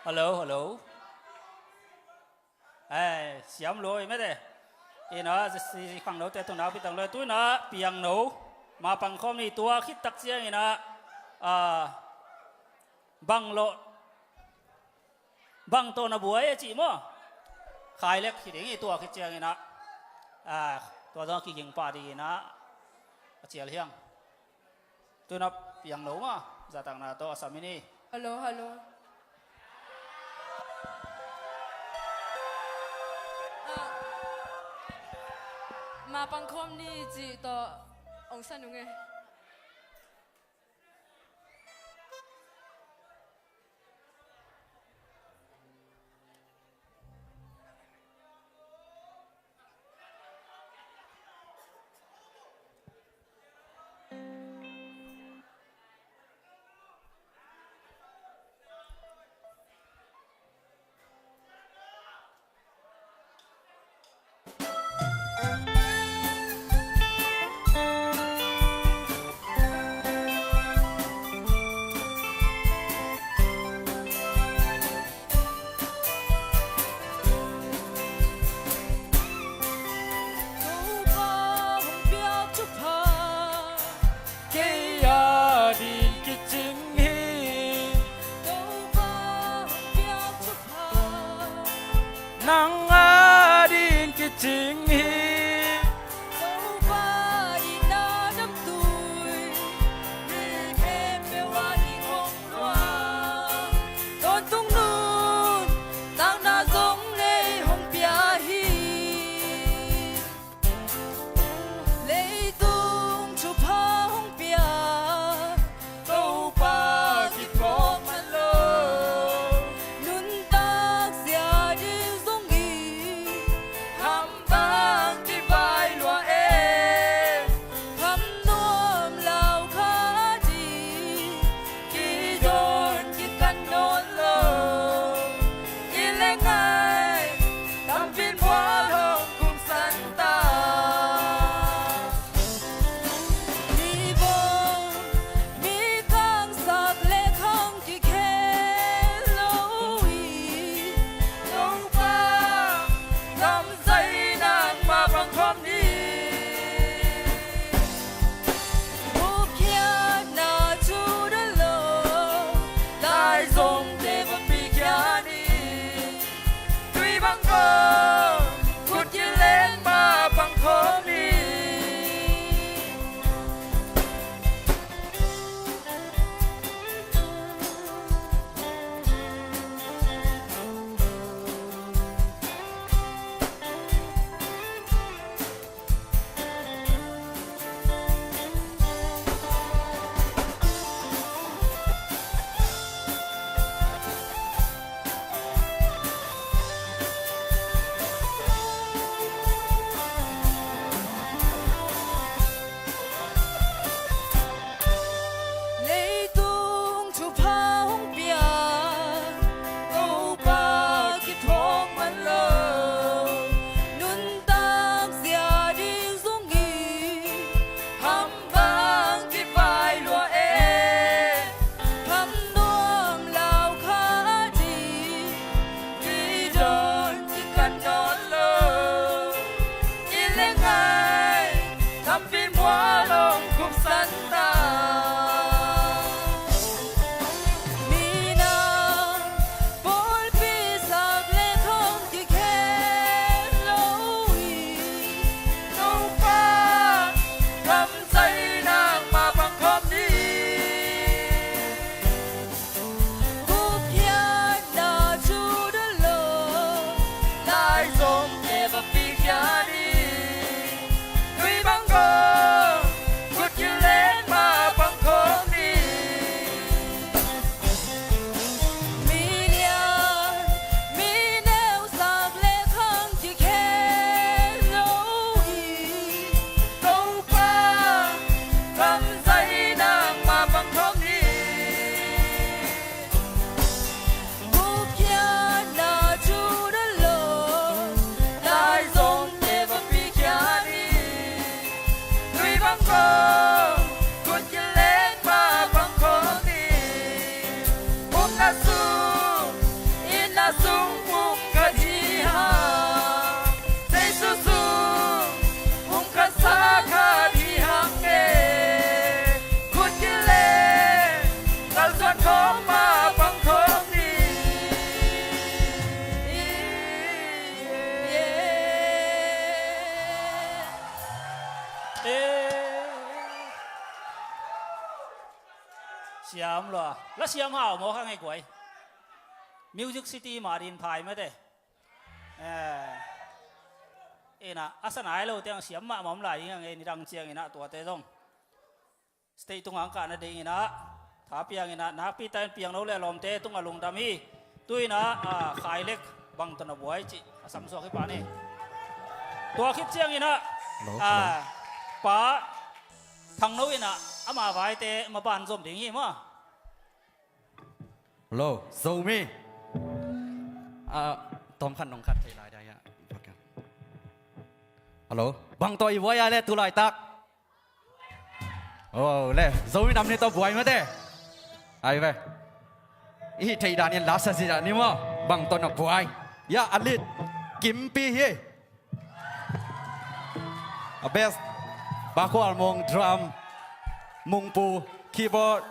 Hello, hello. Ai, siam lo i mete. Ina, si, si khangno te tuna pitang lo, tu ina piangno. Ma pangkhawm ni tua khit tak ciang ina, ah, bang lo, bang tawh na buai a cih maw? Khai lek hi ding i tua khit ciang ina, ah, tua zong a kiging pah ding ina, a cial hiang. Tuna piang lo ma, zahtakna tawh a sam i ni. Hello, hello. Ah, ma pangkhawm ni cih tawh ong sa nung e. Topa hong piak thupha kei a ding kicing hi. Topa hong piak thupha nang a ding kicing hi. Topa ding na damtui mi khempeuh a ding hong lua. Tawntung nuntakna zong lei hong pia hi. Leitung thupha hong pia Topa kiphawk man lo. Nuntak zia ding zong i hambang Siam lua. La siam hau maw, kha ngei guai. Music City mah din phai mate. Eh. Ina, a sa nai lo tiang siam mahmah om lai ing a, ngei nidang ciang ina tuate zong stage tungah ang kahna ding ina, tha piang ina, nakpi takin piang lo le lawmte tungah lungdam hi. Tu ina, ah, Khailek bang tawh na buai cih a samsuak hi pah ni. Tua khit ciang ina, hello, ah, hello. Pa Thangno ina, ama vaite maban zom ding hi maw. Hello, Zomi. Ah, tawm khat nong khat thei lai dia, ya. Hello, bang tawh i buai a le tu laitak. Oh, le, Zomi nam ni tawh buai mate. Ai ve. I hih theih dan in la sa zi dah ni maw. Bang tawh na buai. Ya, a lead Kimpi hi. A bass, Pa Khual Mung, drum, Mungpu, keyboard,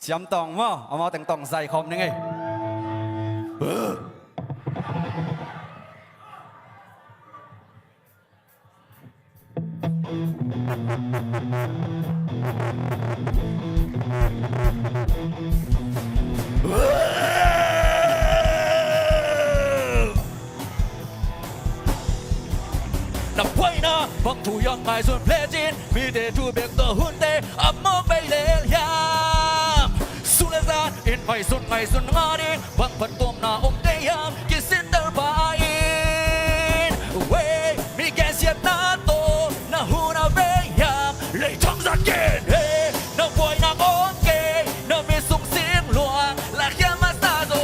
Siam Tawng maw, amau teng tawng zai khawm ning ei. Na buaina bang thu hiam ngaihsun lecin, mite thu bek tawh hunte a mawk bei lel hiam? Sun le zan in ngaihsun ngaihsun nga ding, bang phattuamna om te hiam? Kisintel pah in, wei, mi gensiatna tawh na hun a bei hiam? Leitang zat ken he, na buaina om kei, na mi sung sing luang, la hiam a sa zo.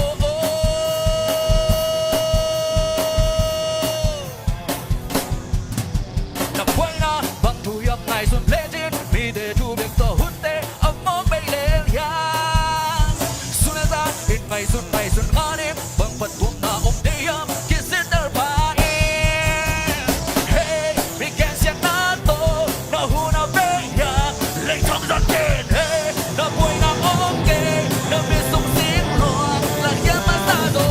Na buaina bang thu hiam ngaihsun lecin, mite thu bek tawh hunte a mawk bei lel hiam? Sun le zan in ngaihsun ngaihsun nga ding, bang phattuamna om te hiam? Kisintel pah in, hei, mi gensiatna tawh na hun a bei hiam? Leitang zat ken he, na buaina om kei, na mi sung sing luang, la hiam a sa zo.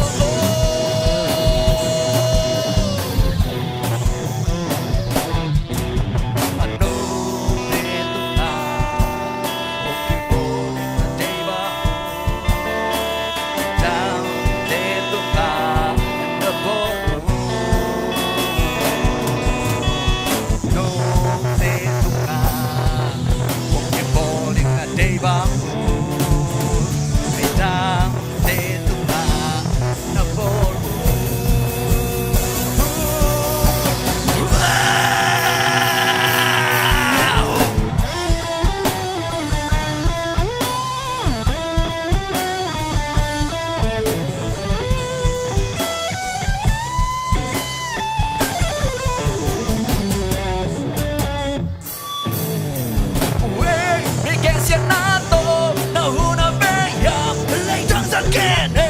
Wei, mi gensiatna tawh na hun a bei hiam? Leitang zat ken he,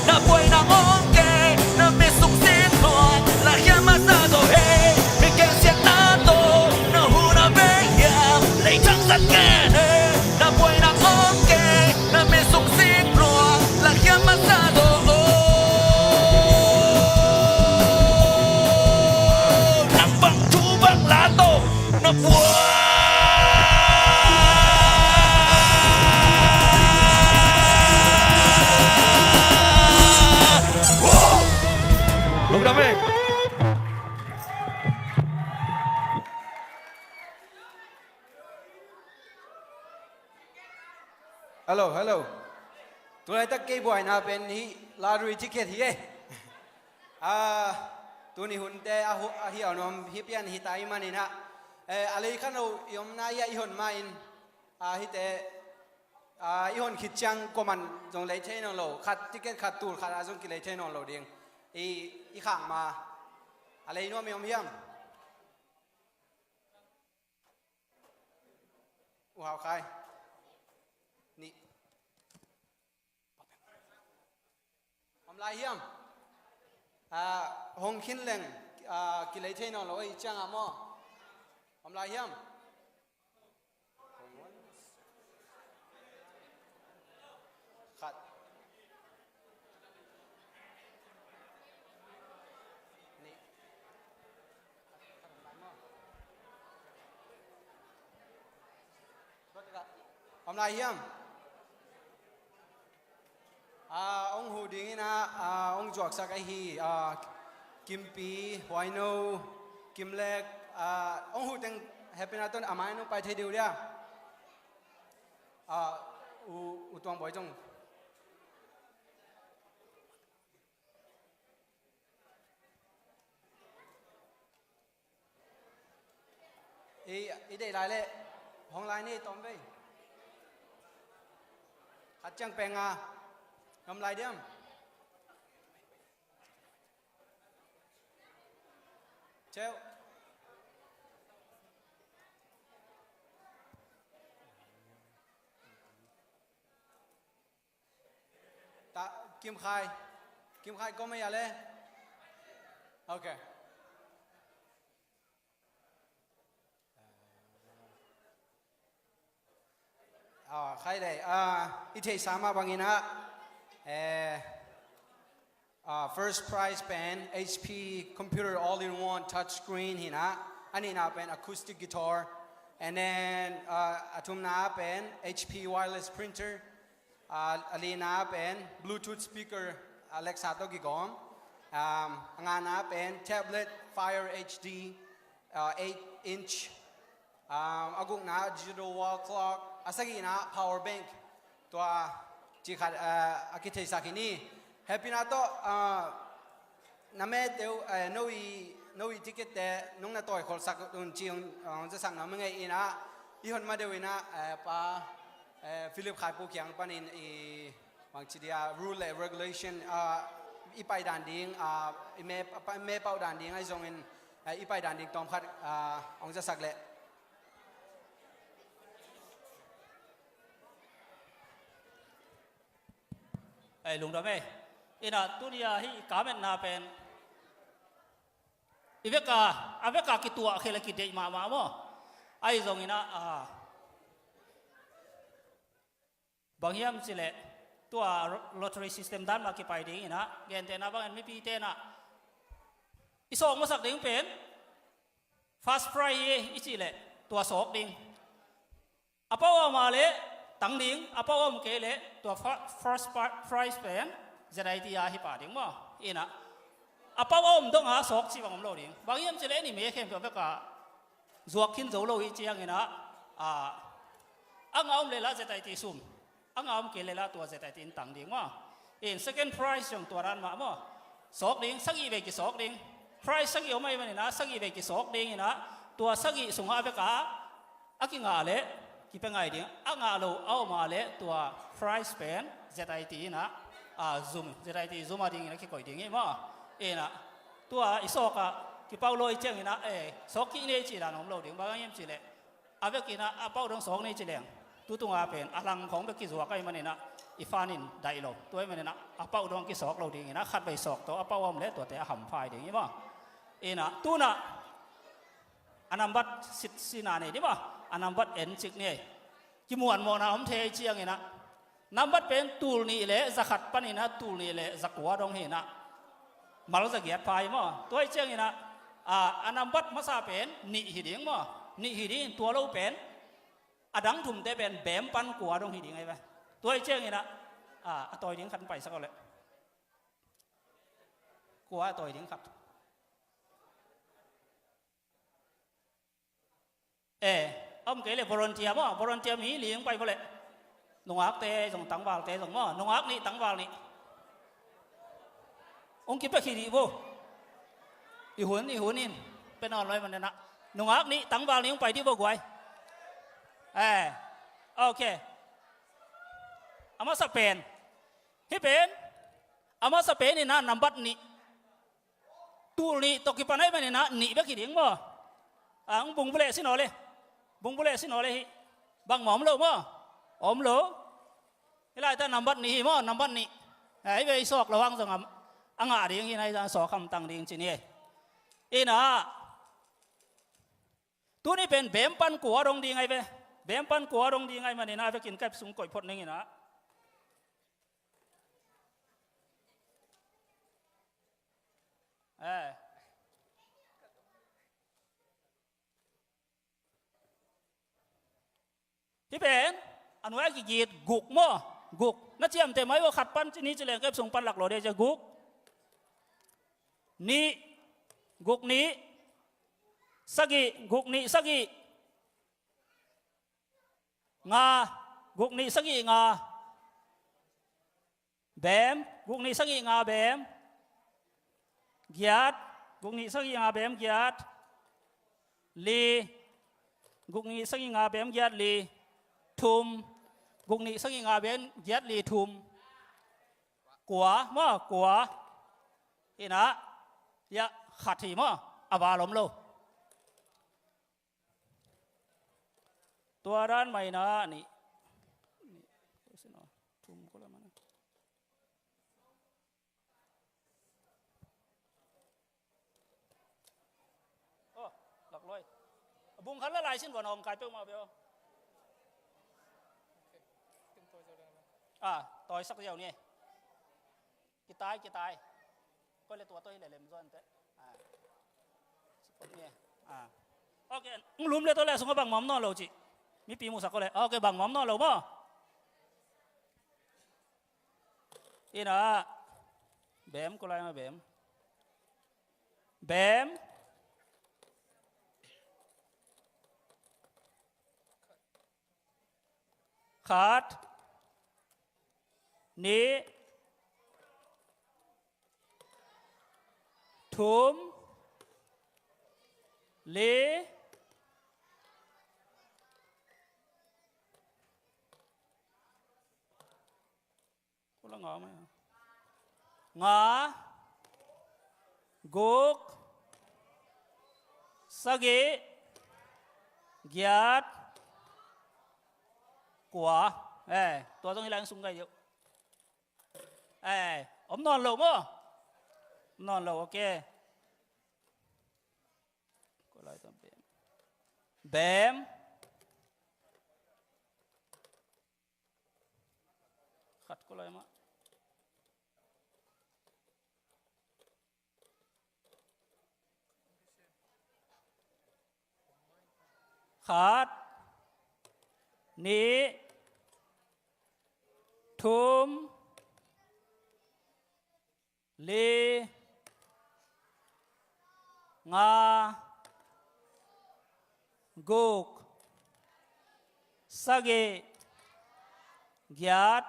na buaina om kei, na mi sung sing luang, la hiam a sa zo he. Mi gensiatna tawh na hun a bei hiam? Leitang zat ken he, na buaina om kei, na mi sung sing luang, la hiam a sa zo. Nang bang thu bang la tawh na buai. Lungdam ei. Hello, hello. Tulaitak kei buaina pen hih lottery ticket hi e. Ah, tuni hunte a hu-, a hiau nuam hi pian hi ta ahih manin ah, eh, a lei khan lo i omna hi a i hon ma in, ah, hihte, ah, i hon khit ciang kuaman zong lei thei nawn lo, khat ticket khat tul khat ah zong kilei thei nawn lo ding. I, i khang ma a lei nuam i om hiam? U Hau Khai. Nih. Om lai hiam? Ah, hong khin leng, ah, kilei thei nawn lo ei ciangah maw? Om lai hiam? Khat. Nih. Om lai hiam? Dingin ah, ah, hong zuaksak ahi, ah, Kimpi, Huaino, Kimlek, ah, hong huh teng happy na ton a mai nong pai thei deuh dia. Ah, u, u Tuang Bawi zong. I, i deih lai leh hong lai ni tawm vei. Khat ciang peng a ngam lai diam? Ceu. Ta, Kim Khai. Kim Khai, kawm a ya le. Ok. Ah, khai le. Ah, i theihsa mah bangin ah, eh, ah, first prize pen H P computer all-in-one touch screen hi in ah, a nihna pen acoustic guitar, and then, ah, a thumna pen H P wireless printer, ah, a lina pen Bluetooth speaker, Alexa tawh kigawm. Um, a ngana pen tablet Fire H D, ah, eight inch. Um, a gukna digital wall clock. A sagihna power bank. Tua cih khat, ah, a kitheihsak hi ni. Happy na tawh, ah, na mete uh, eh, no i, no i ticket te nong na tawi kholsak un ci hong, hong zasak na mangei in ah, i hon ma deuh in ah, eh, pa, eh, Philip Khaipu kiang panin i bangci dia rule le regulation, ah, i pai dan ding, ah, i me, i me pauh dan ding ahi zongin, eh, i pai dan ding tawmkhat, ah, hong zasak leh. Ei, lungdam ei. Ina, tuni a hih i kametna pen i veka, a veka kituah khel a kideih mahmah maw? Ahi zongin ah, ah, bang hiam cih leh tua lottery system dan mah kipai ding in ah, gentehna bangin mipite in ah i sawk masak ding pen first prize hi i cih leh tua sawk ding. A pau a om a leh tang ding, a pau a om kei leh tua fa-, first pa-, prize pen Z I T a hi pah ding maw? Ina, a pau a om dong a sawk cih bang om lo ding. Bang hiam cih leh i me khempeuh a veka zuak khin zo lo hi ciangin ah, a, a ngah om leh lah Z I T sum, a ngah om kei leh lah tua Z I T in tang ding maw? In second prize zong tua dan mah maw? Sawk ding, sagih vei kisawk ding. Prize sagih om ahih manin ah sagih vei kisawk ding in ah, tua sagih sungah a veka a kingah leh kipia ngai ding, a ngah lo a om a leh tua prize pen Z I T in ah, a, zum, Z I T zum a dingin a kikoih ding hi maw? In ah tua i sawk ah kipau lo hi ciangin ah, eh, sawk kik ni cih dan om lo ding, bang hiam cih leh a vekin ah a pau dong sawk ni ci leng, tu tunga pen a lang khawng bek kizuak ahih manin ah i fund in daih lo. Tua ahih manin ah a pau dong kisawk lo dingin ah khat vei sawk tawh a pau a om leh tuate a hampha ding hi maw? In ah tu in ah a nambat sit sina nei dih maw? A nambat en cik ni ei. Kimuanmawhna om thei ciangin ah nambat pen tul nih leh za khat panin ah tul nih leh za kua dong hi in ah mal za giat pha hi maw? Tua hi ciangin ah, a, a nambat masa pen nih hi ding maw? Nih hi ding, tua lo pen a dang thumte pen bem pan kua dong hi ding ahi ve. Tua hi ciangin ah, a, a tawi ding khat paisak o leh. Kua a tawi ding khat. Eh, a om kei leh volunteer maw, volunteer mi li hong pai vo leh. Nungakte zong tangvalte zong maw, nungak nih tangval nih. Hong kipia khia dih vo. I hun, i hun in pia nawn lo ahih manin ah nungak nih tangval nih hong pai dih vo guai. Eh, ok. A masa pen, hih pen, a masa pen in ah nambat nih. Tul nih tawh kipan ahih manin ah nih bek hi ding maw? A, hong bung buleh sin aw le. Bung buleh sin aw le hih. Bangmah om lo maw? Om lo. Hih laitak nambat nih hi maw? Nambat nih. A, hih vei sawk lo hang zong a, a ngah ding hi in ah, hih zong sawk hamtang ding ci ni. In ah, tuni pen bem pan kua dong ding ahi ve. Bem pan kua dong ding ahih manin ah a vekin ka ep sung koih phot ning in ah. Eh. Hih pen a nuai a kigit guk maw? Guk. Na ciamteh mai uh a, khat pan ci, nih ci leng kep sung pan lak lo de ci a, guk. Nih. Guk nih. Sagih. Guk nih sagih. Nga. Guk nih sagih nga. Bem. Guk nih sagih nga bem. Giat. Guk nih sagih nga bem giat. Li. Guk nih sagih nga bem giat li. Thum. Guk nih sagih nga bem giat li thum. Kua maw, kua. Hi na. Ya, khat hi maw. A val om lo. Tua dan mah hi na, nih. Nih. Thum ko la mana. Oh, lak loi. Bung khat la lai sin bua nong kai peuhmah bia. Ah, tawi sak ziau ni. Kitai, kitai. Koi le tua tawi le lem zuan te. Ah. Support ni. Ah. Ok, lum le tawi le sung a bang mawm nawn lo ci. Mipi musak ko le. Ok, bang mawm nawn lo maw. Hi na. Bem, ko lai ma bem. Bem. Khat. Nih. Thum. Li. Ko la nga mai. Nga. Guk. Sagih. Giat. Kua. Eh, tua zong hi lai sung kai diu. Eh, om nawn lo maw. Om nawn lo, ok. Ko lai tam bem. Bem. Khat ko lai mah. Khat. Nih. Thum. Li. Nga. Guk. Sagih. Giat.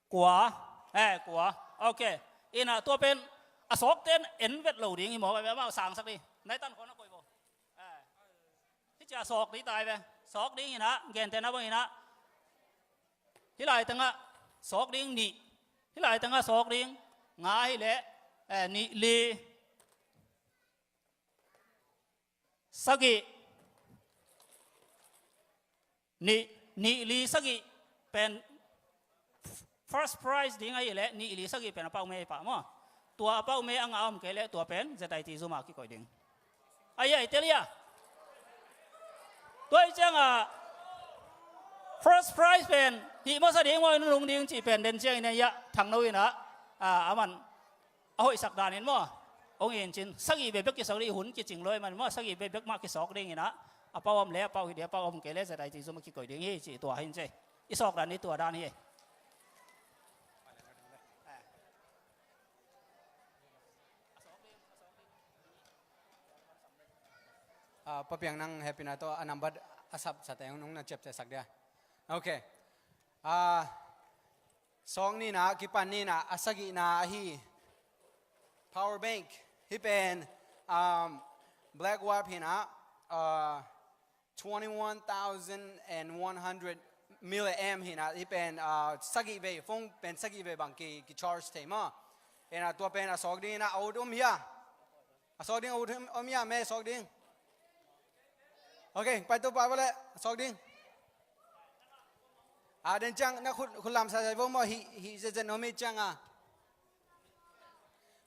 Kua. Eh, kua. Ok. Ina tua pen a sawkte en vet lo ding hi maw, amau sangsak ding. Nai tan khawng a koi bo. Eh. Hi cia sawk ding tai ve. Sawk ding ina, gente na bang ina. Hi lai tengah sawk ding nih. Hi lai tengah sawk ding nga hi leh, eh, nih li. Sagih. Nih, nih li sagih pen first prize ding ahi leh, nih li sagih pen a pau me pah maw. Tua a pau me a ngah om kei leh tua pen Z I T Zoom a kikoih ding. Ahi a, i tel hi a. Tua hi ciangah first prize pen hih masa ding maw, i nunung ding cih pen den ciangin ahi a, thangno in ah, a, a man a hoihsak danin maw. Hong in cin, sagih vei bek kisawk ding, hun kicing lo ahih man maw, sagih vei bek mah kisawk dingin ah, a pau om leh a pau hi ding, a pau om kei leh Z I T Zoom a kikoih ding hi cih tua hi in ci. I sawk dan hi tua dan hi. Ah, Pa Piang, nang hehpihna tawh a nambat a sapsate nong na ciaptehsak dia. Ok. Ah, sawk nihna, kipan nihna, a sagihna ahi power bank. Hih pen, um, Black Warp hi na, uh, twenty-one thousand and one hundred milliamp hi na, hih pen, uh, sagih vei, phone pen sagih vei bang ki, ki charge thei maw. Hi na, tua pen a sawk ding hi na, a ut om hia. A sawk ding a ut om hia, me sawk ding. Ok, pai tu pa vale, a sawk ding. A den ciang na khut, khut lam sa sa vo maw, hih, hih zen zen om hih ciang a.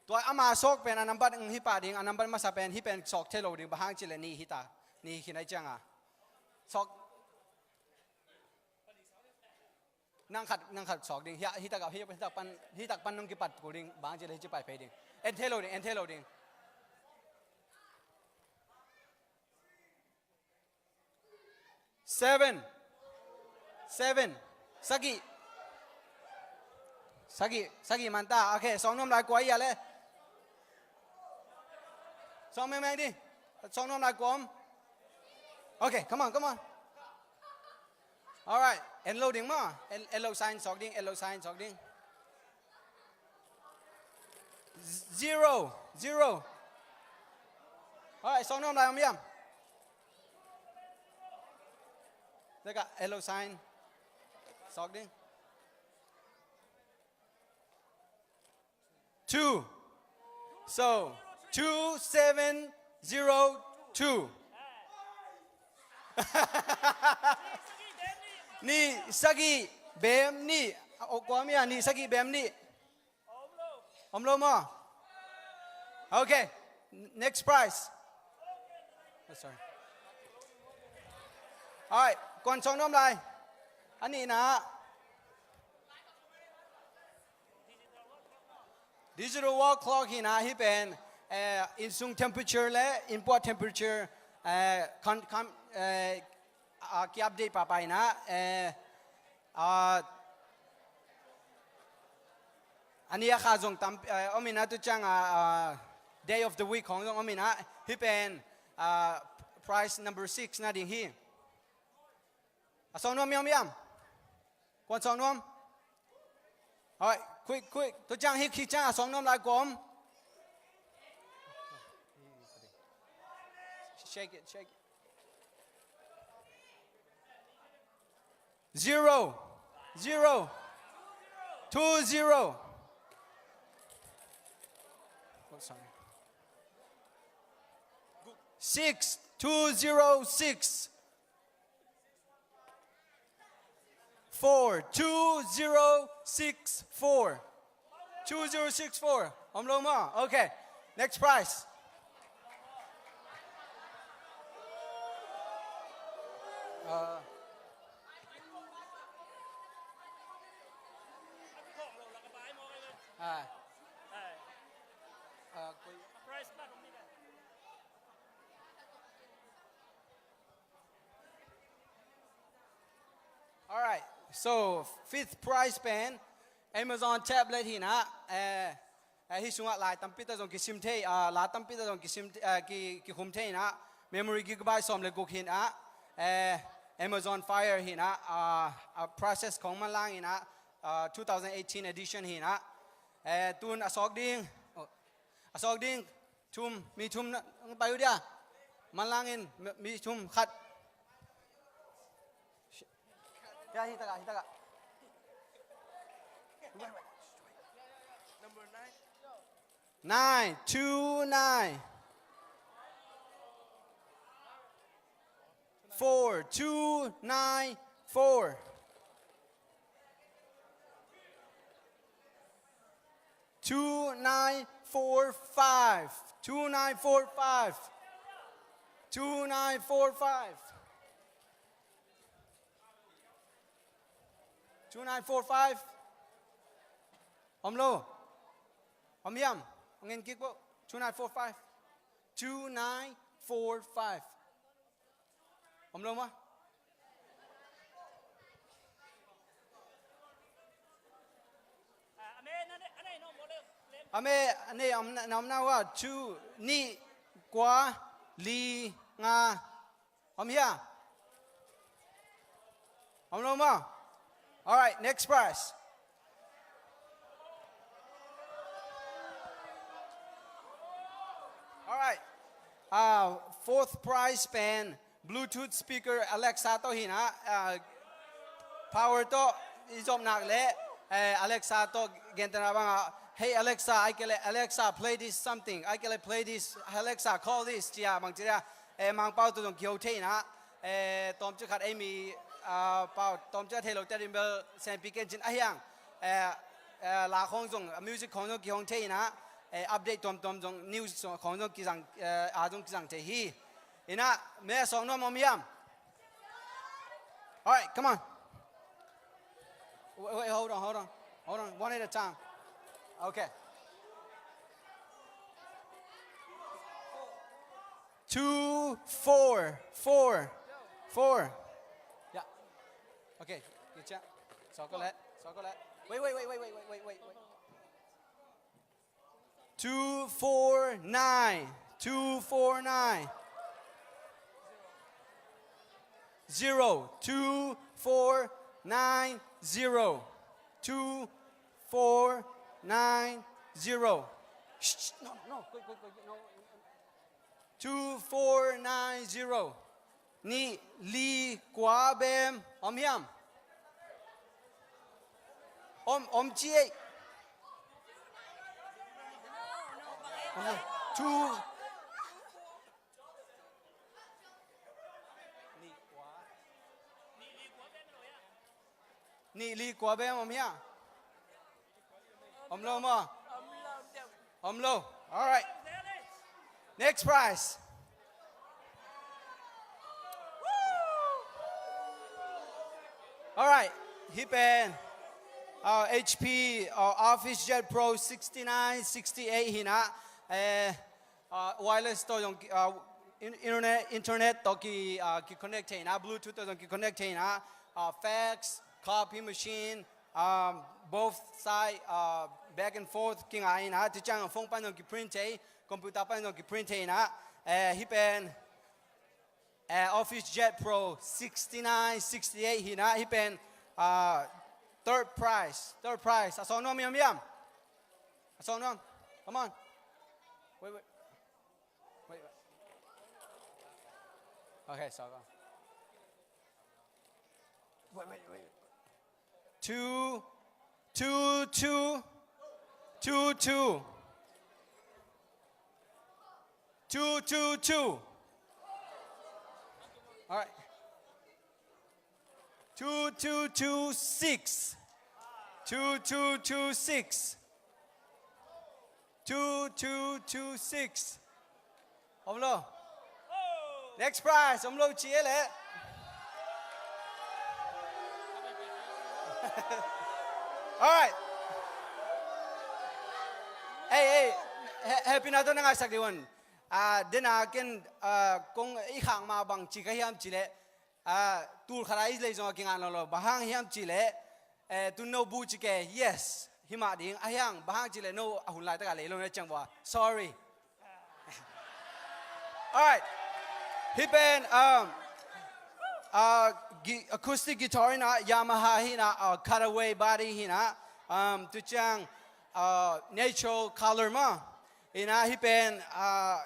Tua ama sawk pen a nambat hih pah ding, a nambat masa pen hih pen sawk thei lo ding, bang hang cih leh nih hi ta, nih hi na ciang a. Sawk. Nang khat, nang khat sawk ding. Hih, hih tak, hih, hih tak pan, hih tak pan nong kipat kul ding, bang hang cih leh hih ci pai phei ding. En thei lo ding, en thei lo ding. Seven. Seven. Sagih. Sagih, sagih man ta. Okay, sawng nuam lai kua hi a le. Sawng mengmeng dih. Sawng nuam lai kua om. Okay, come on, come on. Alright, en lo ding maw. En, en lo sign sawk ding, en lo sign sawk ding. Zero, zero. Alright, sawng nuam lai om hiam? Teka, en lo sign sawk ding. Two. So, two seven zero two. Nih sagih bem nih. O, kua mi a nih sagih bem nih. Om lo maw? Okay. Next prize. Oh, sorry. Alright. Kuan sawng nuam lai? A nihna. Digital wall clock hi na, hih pen, eh, innsung temperature le innpua temperature, eh, kan, kan, eh, ah, ki-update pahpah hi na, eh, ah, a ni a kha zong tam, eh, om hi na, tu ciang a, ah, day of the week khong zong om hi na, hih pen, ah, prize number six na ding hi. A sawng nuam hiam hiam? Kuan sawng nuam? Alright, quick, quick. Tu ciang hih khit ciang a sawng nuam lai kua om? Shake it, shake it. Zero. Zero. Two zero. Oh, sorry. Six. Two zero six. Four, two zero six four. Two zero six four. Om lo maw? Okay. Next prize. Uh, ah. Uh, Alright, so fifth prize pen Amazon tablet hi na, eh, eh, hih sungah lai tampi tak zong kisim thei, ah, la tampi tak zong kisim, eh, ki, kikhum thei hi na, memory gigabyte sawm le guk hi na, eh, Amazon Fire hi na, ah, ah, process khong manlang hi na, ah, two thousand eighteen edition hi na, eh, tun a sawk ding, oh, a sawk ding, thum, mi thum na, nang pai uh dia. Manlangin, mi, mi thum khat. Hia, hi taka, hi taka. Nine, two, nine. Four, two, nine, four. Two nine four five. Two nine four five. Two nine four five. Two nine four five. Om lo. Om hiam. Ong en kik bo. Two nine four five. Two nine four five. Om lo maw? A me, a nei, om na, om na wa, two, nih, kua, li, nga. Om hia? Om lo maw? Alright, next prize. Alright. Ah, fourth prize pen Bluetooth speaker Alexa tawh hi na, ah, power tawh i zop nak le, eh, Alexa tawh gentehna banga, "Hey Alexa," ai kei le, "Alexa, play this something," ai kei le, "Play this, Alexa, call this," ci a bang ci dia, eh, Mangpau tawh zong kiho thei na, eh, tawmcik khat ei mi, ah, pau, tawmcik a thei lo te rim bel senpi ken cin a hiang, eh, eh, la khong zong, music khong zong kihong thei na, eh, update tuamtuam zong, news khong zong kizang, eh, a zong kizang thei hi. Ina, me a sawng nuam om hiam? Alright, come on. Wait, wait, hold on, hold on. Hold on, one at a time. Okay. Two, four, four, four. Yeah. Okay, good job. Chocolate, chocolate. Wait, wait, wait, wait, wait, wait, wait, wait. Two four nine, two four nine. Zero, two four nine zero, two four nine zero. Shh, shh, no, no, quick, quick, quick, no. Two four nine zero. Nih li kua bem om hiam? Om, om ci ei. Om hiam? Two. Nih li kua bem om hiam? Om lo maw? Om lo. All right. Next prize. All right. Hih pen, uh, H P, uh, Office Jet Pro sixty nine sixty eight hi na. Eh, uh, wireless tawh zong, uh, in-, internet, internet tawh ki, uh, ki connect thei na, Bluetooth tawh zong ki connect thei na, uh, fax, copy machine, um, both side, uh, back and forth ki ngah hi na, tu ciang phone pan zong ki print thei, computer pan zong ki print thei na, eh, hih pen, eh, Office Jet Pro sixty nine sixty eight hi na, hih pen, uh, third prize, third prize. A sawng nuam hiam hiam? A sawng nuam. Come on. Wait, wait. Wait, wait. Okay, so go. Wait, wait, wait. Two, two, two, two, two. Two, two, two. All right. Two, two, two, six. Two, two, two, six. Two, two, two, six. Om lo. Next prize, om lo ci e le. All right. Hey, hey, he-, happy na to na ngai sak di wan. Ah, dena ken, ah, kong i khang ma bang ci ka hiam ci le. Ah, tul khat a i lei zong a kingan lo lo. Bang hang hiam ci le, eh, tun no bu ci ke, yes, hi mah ding. A hiang, bang hang ci le no a hun laitak a lei lo na ciang bua. Sorry. All right. Hih pen, um, uh, gi-, acoustic guitar hi na, Yamaha hi na, uh, cutaway body hi na, um, tu ciang, uh, natural color ma. Hi na, hih pen, uh,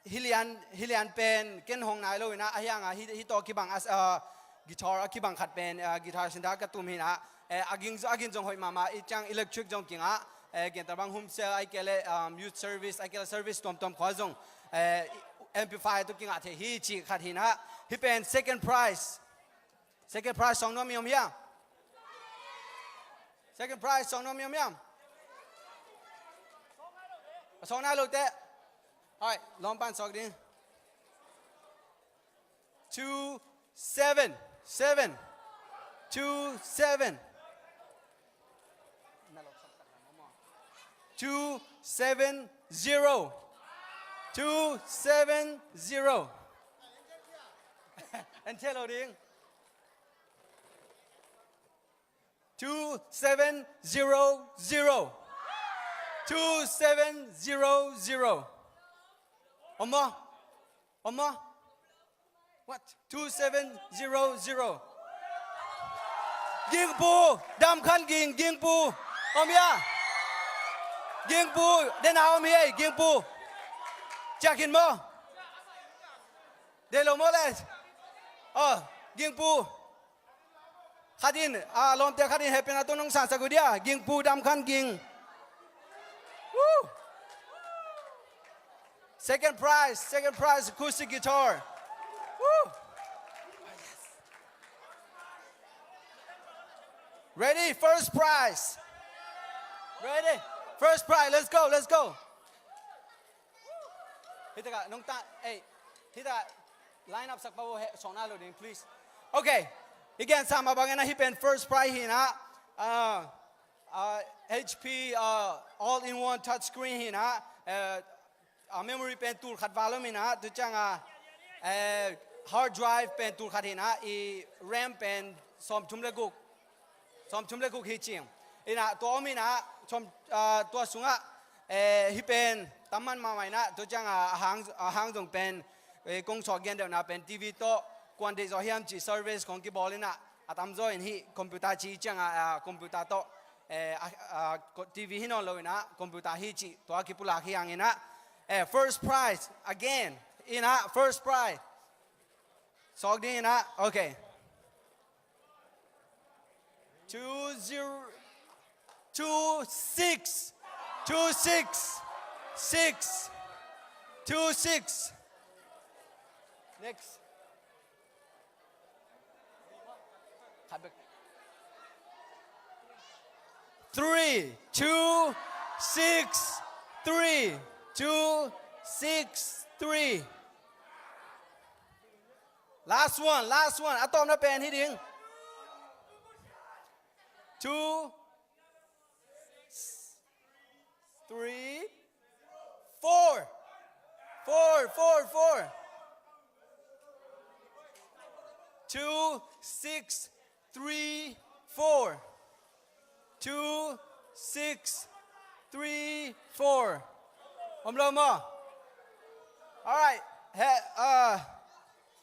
Hih lian, hih lian pen ken hong nai lo hi na, a hiang a, hih, hih tawh kibang a, ah, guitar a kibang khat pen, ah, guitar center ka tum hi na, eh, a ging, a ging zong hoih mahmah, i ciang electric zong kingah, eh, gentehna bang home cell, ahih kei leh, um, youth service, ahih kei leh service tuamtuam khua zong, eh, amplifier tawh kingah thei hi cih khat hi na, hih pen second prize. Second prize sawng nuam hi om hiam? Second prize sawng nuam hi om hiam? A sawng nai lo teh. All right, lawm pan sawk ding. Two seven seven. Two seven. Two seven zero. Two seven zero. En tel lo ding. Two seven zero zero. Two seven zero zero. Om maw? Om maw? What? Two seven zero zero. Gingpu, Dam Khan Ging, Gingpu. Om hia? Gingpu, den a om hia, Gingpu. Ciah khin maw? Dei lo maw le? Oh, Gingpu. Khat in, ah, lawmte khat in happy na tawh nong sansak uh dia. Gingpu, Dam Khan Ging. Woo! Second prize, second prize, acoustic guitar. Woo! Ready? First prize. Ready? First prize. Let's go, let's go. Hih takah nong ta, eh, hih takah line up sak pa vo he, sawng nai lo ding, please. Okay. Hih gen sa mah bangin ah hih pen first prize hi na, ah, ah, H P, ah, all-in-one touch screen hi na, eh, ah, memory pen tul khat val om hi na, tu ciang ah, eh, hard drive pen tul khat hi na, i RAM pen sawmthum le guk. Sawmthum le guk hi cing. Inah tua om inah sawm, ah, tua sungah, eh, hih pen tamman mahmah inah tua ciangah a hang, a hang zong pen, eh, kong suak gen deuhna pen T V tawh kuan deih zaw hiam cih surveys kong kibawl inah a tamzaw in hih computer ci ciangah, ah, computer tawh, eh, ah, ah, ko-, T V hi nawn lo inah computer hi cih tua kipulak hi hang inah, eh, first prize again inah first prize. Sawk ding inah, okay. Two zero, two six, two six, six, two six. Next. Three, two, six, three, two, six, three. Last one, last one. A tawpna pen hi ding. Two, three, four. Four, four, four. Two, six, three, four. Two, six, three, four. Om lo maw? Alright. He, uh,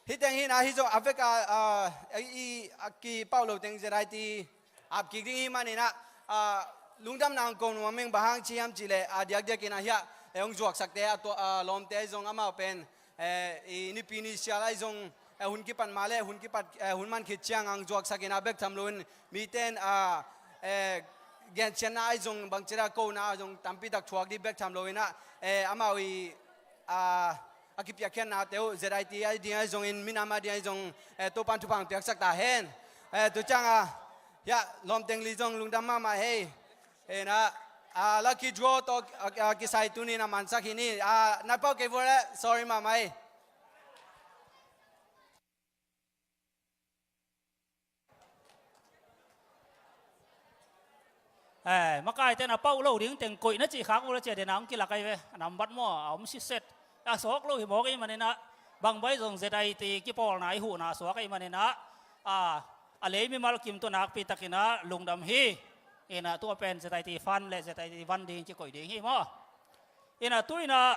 hih teng hi na, hih zong a vek a, uh, i, a kipau lo teng Z I T ap kik ding hi manin ah, uh, lungdamna ang ko nuam ing, bang hang ci hiam cih leh, uh, diakdiakin ah hiah, eh, hong zuaksakte, a tua, uh, lawmte zong amau pen, eh, i nipi ni sial ai zong, eh, hun kipat mah le hun kipat, eh, hun man khit ciang ang zuaksak in ah bek tham loin mite in, ah, eh, genciatna ai zong bangci a kona zong tampi tak thuak ding bek tham loin ah, eh, amau i, ah, a kipiakkhiatnate uh Z I T ai ding ai zongin minam ai ding ai zong, eh, Topan thupha ang piaksak ta hen. Eh, tu ciang ah hiah lawmteng li zong lungdam mahmah hi. Hi na, ah, lucky draw tawh, ah, ah, kisai tuni na mansak hi ni. Ah, na pau kei vua le, sorry mahmah hi. Eh, makaite na pau lo ding teng koih na cih khak uh le cia dena hong kilak ai ve. A nambat maw, a om siset. A sawk lo hi mawk i manin ah, bang bai zong Z I T kipawlna i huhna suak i manin ah, a, a lei mimal kim tawh nakpi takin ah lungdam hi. Hi na, tua pen Z I T fund le Z I T van ding kikoih ding hi maw. Hi na, tu hi na,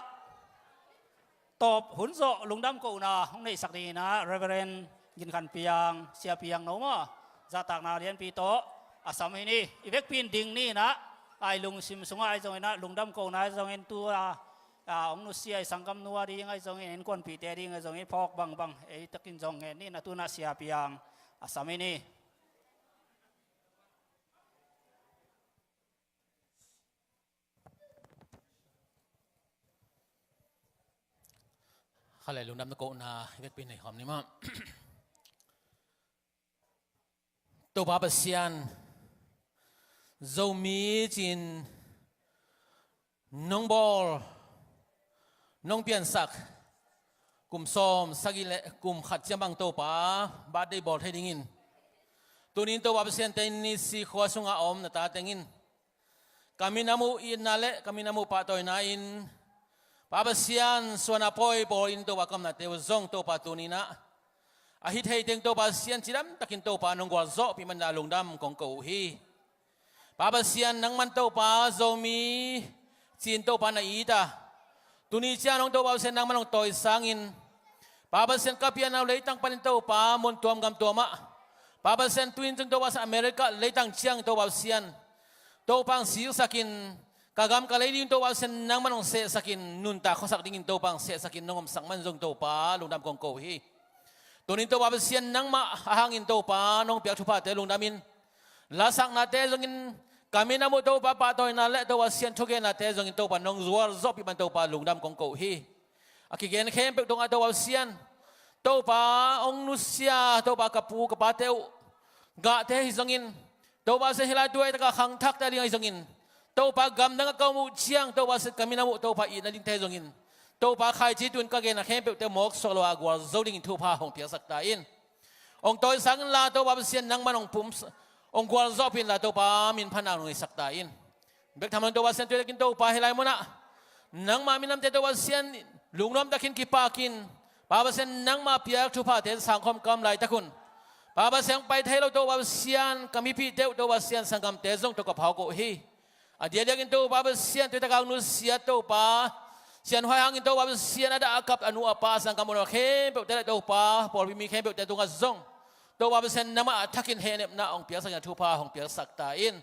tawp hun zawh lungdam kohna hong neihsak ding hi na, Reverend Gin Khan Piang, Sia Piang no maw, zahtakna lianpi tawh a sam hi ni. I vekpi in ding ni hi na, ai lungsim sungah ai zongin ah lungdam kohna ai zongin tu a, a, hong nusia i sanggamnu a ding ai zongin, innkuanpihte a ding ai zongin phawk bangbang ei takin zong ngen ni na, tu na Sia Piang a sam hi ni. Kha le lungdamna kohna i vekpi nei khawm ni maw. Topa Pasian, Zomi ci-in nong bawl, nong piansak, kum sawm sagih le kum khat ciang bang Topa birthday bawl thei dingin, tuni-in Topa Pasian, tei ni si khua sungah a om na ta teng in ka minam uh itna le ka minam uh pahtawina in, Pa Pasian, suan a pawi bawlin Topa ka omnate uh zong Topa tuni-in ah, a hi thei teng Topa Pasian, cidam takin Topa nong gualzawhpih manin ah lungdam kong ko uh hi. Pa Pasian, nangman Topa Zomi ci-in Topa na it a, tuni ciang hong Topa Pasian nangman hong tawisangin, Pa Pasian, ka pianna uh leitang panin Topa mun tuam gam tuam ah, Pa Pasian, tu-in zong Topa Pasian America leitang ciang Topa Pasian, Topa ang silsakin, ka gam ka lei ding Topa Pasian nangman hong sehsakin, nuntak khuasak dingin Topa ang sehsakin nong omsak man zong Topa lungdam kong ko uh hi. Tuni-in Topa Pasian, nangmah a hangin Topa nong piak thuphate lungdamin, lasaknate zongin, ka minam uh Topa pahtawina le Topa Pasian thugennate zongin Topa nong zualzawhpih man Topa lungdam kong ko uh hi. A kigen khempeuh tungah Topa Pasian, Topa hong nusia Topa ka pu ka pate uh gahte hi zongin, Topa Pasian, hih lai tu-a i takah khangthakte a ding ahi zongin, Topa gamdang a ka om uh ciang Topa Pasian ka minam uh Topa itna dingte hi zongin, Topa khaici tun ka genna khempeuhte mawk suak lo a gualzo dingin thupha hong piaksak ta in. Hong tawisang inla Topa Pasian nangman hong pum, hong gualzawhpih inla Topa min phatna hong neisak ta in. Bek tham loin Topa Pasian, tu-in Topa hih lai munah nangma minamte Topa Pasian lungnuam takin kipakin, Pa Pasian nangma piak thuphate sangkhawm ka om laitak un, Pa Pasian, pai thei lo Topa Pasian, ka mipihte uh Topa Pasian, sanggamte zong tawh ka phawk uh hi. A diakdiakin Topa Pasian, tuitak a nusia Topa Pasian, huai hangin Topa Pasian, a dah a kap a nu a pa, a sanggam uh khempeuhte leh Topa, pawlpi mi khempeuhte tungah zong Topa Pasian, nangmah a thakin hehnepna hong piaksak in, a thupha hong piaksak ta in.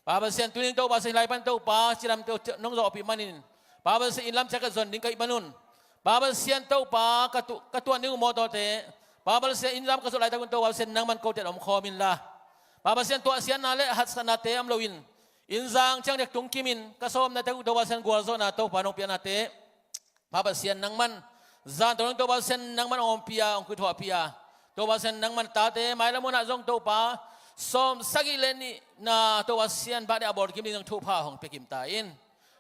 Pa Pasian, tuning Topa Pasian, hih lai pan Topa cidamte uh nong zawhpih manin, Pa Pasian, inn lam ciang ka zon ding ka hih manun, Pa Pasian Topa, ka tu-, ka tuah ding uh mawtawte, Pa Pasian, inn lam ka zuat laitak un Topa Pasian, nangman kote om khawm inla, Pa Pasian, tuahsiatna leh haksatnate om loin, inn zang ciang dek tung kimin ka sawm laitak un Topa Pasian, gualzawhna Topa nong piaknate, Pa Pasian, nangman zan tawh dong Topa Pasian, nangman hong ompih a, hong kithuahpih a, Topa Pasian, nangman tate mailam hun ah zong Topa, sawm sagih leh nihna Topa Pasian, birthday a bawl kim ding zong thupha hong pia kim ta in.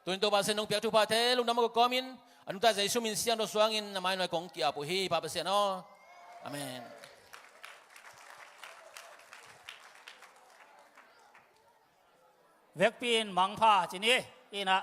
Tunin Topa Pasian, nong piak thuphate lungdam a kawmin, a nungta Jesu min siangtho suangin na mai nuai kong ki-ap uh hi, Pa Pasian aw. Amen. Vekpi in mangpha ci ni. Inn ah